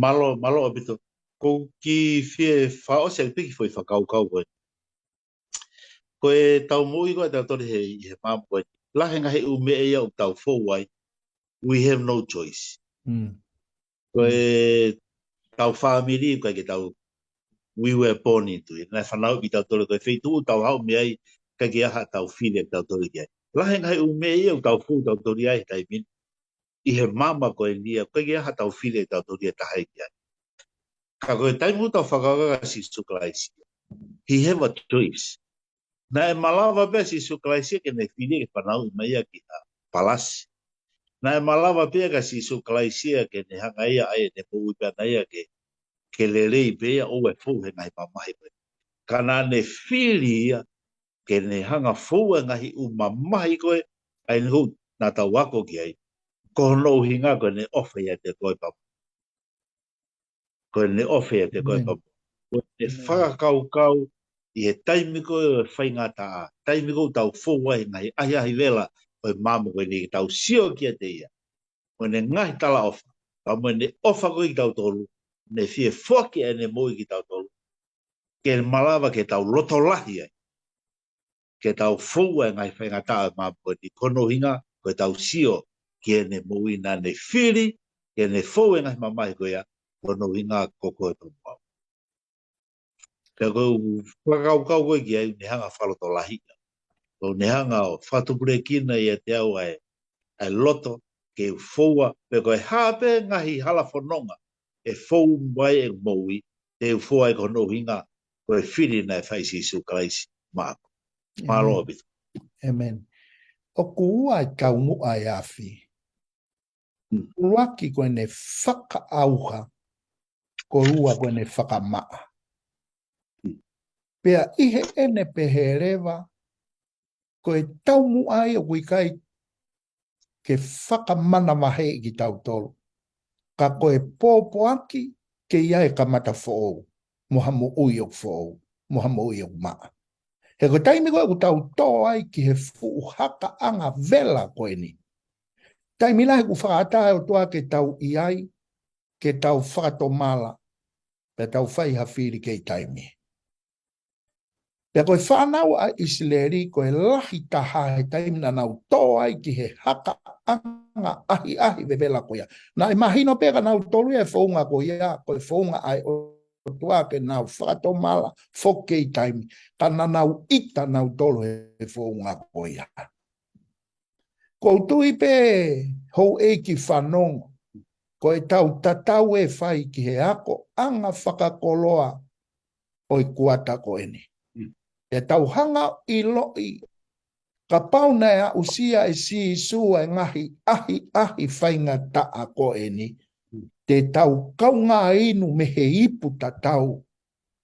Mālō, mālō ʻaupito. ʻOku ou kiʻi fie fakaʻosi atu pē ki he foʻi fakakaukau ko ē. Ko ʻetau moʻui ko ē ʻatautolu he, he māmani ko ē. Lahi e ngaahi ʻū meʻa ia ʻoku tau fou ai. We have no choice. Mm. Ko ʻetau fāmili, ʻikai ke tau, we were born into it. Naʻe fanauʻi kitautolu, ko e feituʻu ʻoku tau haʻu mei ai, ʻikai ke ʻi ai haʻatau fili ʻatautolu ki ai. Lahi e ngaahi ʻū meʻa ia ʻoku tau fou ʻatautolu ai he taimi ni. ʻI he māmani ko eni ia, ʻikai ke ʻi ai haʻatau fili ʻatautolu ia ʻe taha ia ki ai. Ka ko e taimi ʻoku tau fakakaukau kia Sīsū Kalaisi. He have a choice. Naʻe malava pē ʻa Sīsū Kalaisi ke ne fili ke fanauʻi mai ia ki ha palasi. Naʻe malava pē ʻa Sīsū Kalaisi ke ne hanga ia ʻa ʻene moʻui pē ʻana ia ke, ke lelei pē ia ʻo ʻoua ʻe fou he ngaahi mamahi ko ē. Ka naʻa ne fili ia ke ne hanga ʻo fou e ngaahi ʻū mamahi ko ē, ʻa eni ʻoku naʻa tau ako ki ai. Ko hono ʻuhinga ko ʻene ʻofa ʻiate koe pea mo au. Ko ʻene ʻofa ʻiate koe pea mo au. Ko ʻene fakakaukau ʻi he taimi ko ē ʻo e faingataʻa, taimi ko ē ʻoku tau fou ai he ngaahi ʻahiʻahi vela ʻo e māmani ko eni ke tau sio kiate ia. Ko ʻene ngaahi talaʻofa, pea mo ʻene ʻofa ko ē kiate kitautolu, ne fie foaki ʻene moʻui kiate kitautolu. Ke malava ke tau loto lahi ai. Ke tau fou ai e ngaahi faingataʻa ʻo e māmani ko eni, ko hono ʻuhinga, ko ʻetau sio ki heʻene moʻui naʻa ne fili ke ne fou e ngaahi mamahi ko ia, ko hono ʻuhinga ko koe pea mo au. Pea ko e fakakaukau ko ē ki ai ʻoku ne hanga fakalotolahi. ʻOku ne hanga ʻo fakatupulekina ʻiate au ʻa e, ʻa e loto ke u foua, pe ko e hā pē ngaahi hala fononga ʻe fou mai ʻeku moʻui, te u foua ʻi hono ʻuhinga ko e fili naʻe fai ʻe Sīsū Kalaisi maʻaku. Mālō ʻaupito. ʻĒmeni. ʻOku ua e taumuʻa ʻa e afi. ʻUluaki ko ʻene fakaʻauha, ko ua ko ʻene fakamaʻa. Pea ʻi heʻene pehē leva, ko e taumuʻa ia ʻoku ʻikai ke fakamanavahē kitautolu. Ka ko e pōpoaki ke ʻi ai e kamata foʻou, mo ha moʻui ʻoku foʻou, mo ha moʻui ʻoku maʻa. He ko e taimi ko ē ʻoku tau tō ai ki he fuʻu hakaʻanga vela ko eni. Taimi lahi ʻoku fakaʻatā ʻe he ʻOtua ke tau ʻi ai, ke tau fakatomala, pea tau fai ha fili kei taimi. Pea ko e fānau ʻa ʻIsileli, ko e lahi taha he taimi naʻa nau tō ai ki he hakaʻanga ʻahiʻahi vevela ko ia. Naʻe mahino pē kia nautolu ia e founga ko ia, ko e founga ʻa e ʻOtua ke nau fakatomala foki kei taimi. Ka naʻa nau ʻita nautolu he founga ko ia. ʻOku ou tui pē houʻeiki fanongo, ko ʻetau tatau ʻe fai ki he akoʻanga fakakoloa ʻo e kuata ko eni. ʻE tau hanga ʻiloʻi, kapau naʻe aʻusia ʻe Sīsū ʻa e ngaahi ʻahiʻahi faingataʻa ko eni, te tau kaungā inu mei he ipu tatau,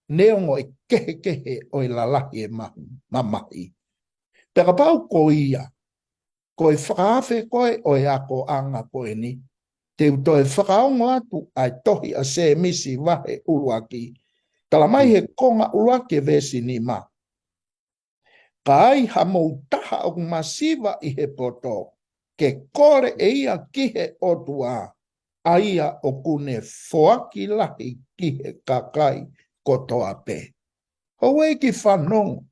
neongo e kehekehe ʻo e lalahi e ma-, mamahi. Pea kapau ko ia, ko e fakaafe ko ē ʻo e akoʻanga ko eni, te u toe fakaongo atu ʻa e tohi ʻa Sēmisi vahe ʻuluaki. Tala mai he konga ʻuluaki e veesi nima. Ka ai hamou taha ʻoku masiva ʻi he poto, ke kole ʻe ia ki he ʻOtua, ʻa ia ʻoku ne foaki lahi ki he kakai kotoa pē. Houʻeiki fanongo,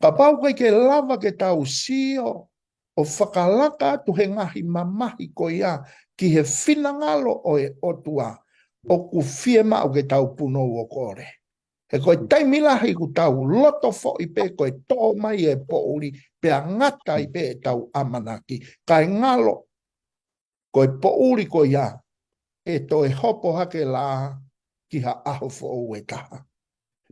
kapau ʻoku ʻikai ke lava ke tau sio ʻo fakalaka atu he ngaahi mamahi ko ia ki he finangalo ʻo e ʻOtua, ʻoku fiemaʻu ke tau punou ʻo kole. He ko e taimi lahi ʻoku tau loto foʻi pē ko e tō mai e poʻuli, pea ngata ai pē ʻetau ʻamanaki. Kae ngalo, ko e poʻuli ko ia, ʻe toe hopo hake lā ki ha ʻaho foʻou ʻe taha.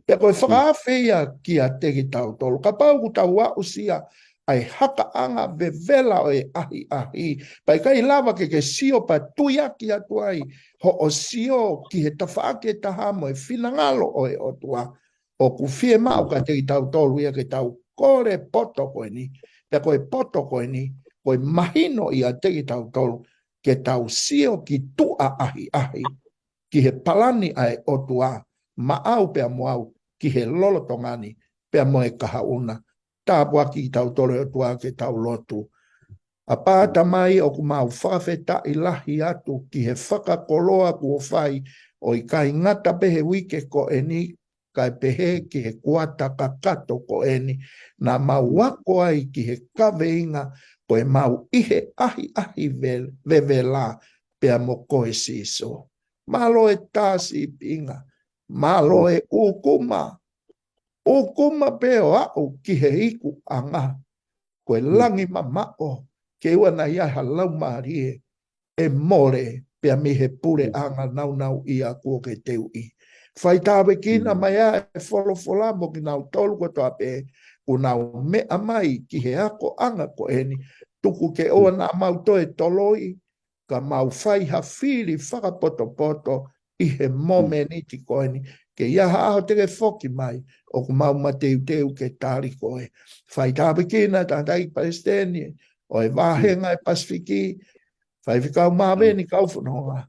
Pea ko e fakaafe ia kiate kitautolu. Kapau ʻoku tau aʻusia ʻa e hakaʻanga vevela ʻo e ʻahiʻahi, pea ʻikai lava ke ke sio pea tuiaki atu ai hoʻo sio ki he tafaʻaki ʻe taha mo e finangalo ʻo e ʻOtua, ʻoku fiemaʻu kiate kitautolu ia ke tau kole poto ko eni, pea ko e poto ko eni, ko e mahino ʻiate kitautolu, ke tau sio ki tuʻa ʻahiʻahi, ki he palani ʻa e ʻOtua, maʻau pea mo au, ki he lolotonga ni, pea mo e kahaʻu na. Tāpuakiʻi kitautolu ʻe ʻOtua ke tau lotu. ʻApā Tamai, ʻoku mau fakafetaʻi lahi atu ki he fakakoloa kuo fai, ʻo ʻikai ngata pē he uike ko eni, kae pehē ki he kuata kakato ko eni, naʻa mau ako ai ki he kaveinga ko e mau ʻi he ʻahiʻahi ve-, vevela pea mo koe Sīsū. Mālō e tā sīpinga, mālō e ʻukuma, ʻukuma pē ʻo aʻu ki he ikuʻanga, ko e langi mamaʻo, ke ʻoua naʻa ʻi ai ha laumālie ʻe mole pea mei he puleʻanga naunauʻia kuo ke teuʻi. Faitāpuekina mai ā e folofola mo kinautolu kotoa pē kuo nau meʻa mai ki he akoʻanga ko eni, tuku ke ʻoua naʻa mau toe toloi, ka mau fai ha fili fakapotopoto ʻi he momeniti ko eni, ke ʻi ai ha ʻaho te ke foki mai, ʻoku mau mateuteu ke tali koe. Faitāpuekina tangataʻeiki palesiteni ʻo e vāhenga e Pasifiki, Faifekau Maveni Kaufononga,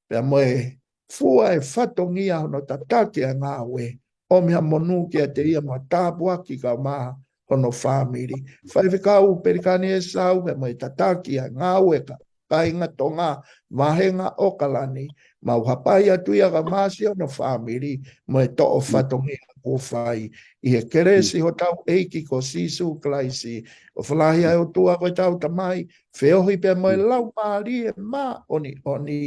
pea mo e fua e fatongia hono tataki ʻa e ngāue, ʻomi ha monū kiate ia mo e tāpuaki kaeʻumaʻā hono fāmili. Faifekau Pelikani ʻEsau, pea mo e tataki ʻa e ngāue ka kāinga Tonga, vāhenga ʻAokalani, mau hapai atu ia kaeʻumaʻā siʻono fāmili, mo e toʻo fatongia ʻoku fai ʻi he kelesi hotau ʻEiki ko Sīsū Kalaisi, ʻofa lahi ʻa e ʻOtua ko ʻetau Tamai, feohi pea mo e Laumālie Māʻoniʻoni,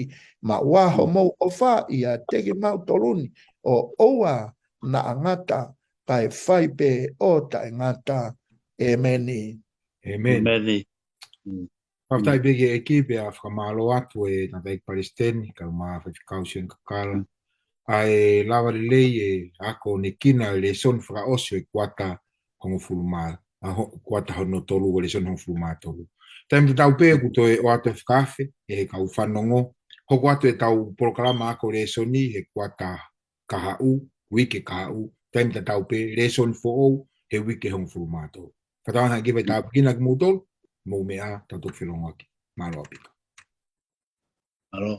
maʻu ʻa homou ʻofa ʻiate kimautolu ni, ʻo ʻoua naʻa ngata, kae fai pē ʻo taʻengata. ʻĒmeni. ʻĒmeni. ʻĒmeni. Fakafetaʻi pē ki he ʻEiki pea fakamālō atu e tangataʻeiki palesiteni, kae ʻumaʻā faifekau Sione Kakala. ʻA e lava lelei e ako ʻo e kiʻi lēsoni fakaʻosi ʻo e kuata hongofulu mā, ʻa ho-, kuata hono tolu, ʻo e lēsoni hongofulu mā tolu. Taimi tatau pē ʻoku toe ʻoatu e fakaafe ʻe he kau fanongo. Hoko atu ʻetau polokalama ako lēsoni he kuata kahaʻu, uike kahaʻu, taimi tatau pē, lēsoni foʻou he uike hongofulu mā tolu. Fakatauange ha kiʻi faitāpuekina kimoutolu, mou meʻa, tau toki felongoaki. Mālō ʻaupito. Mālō.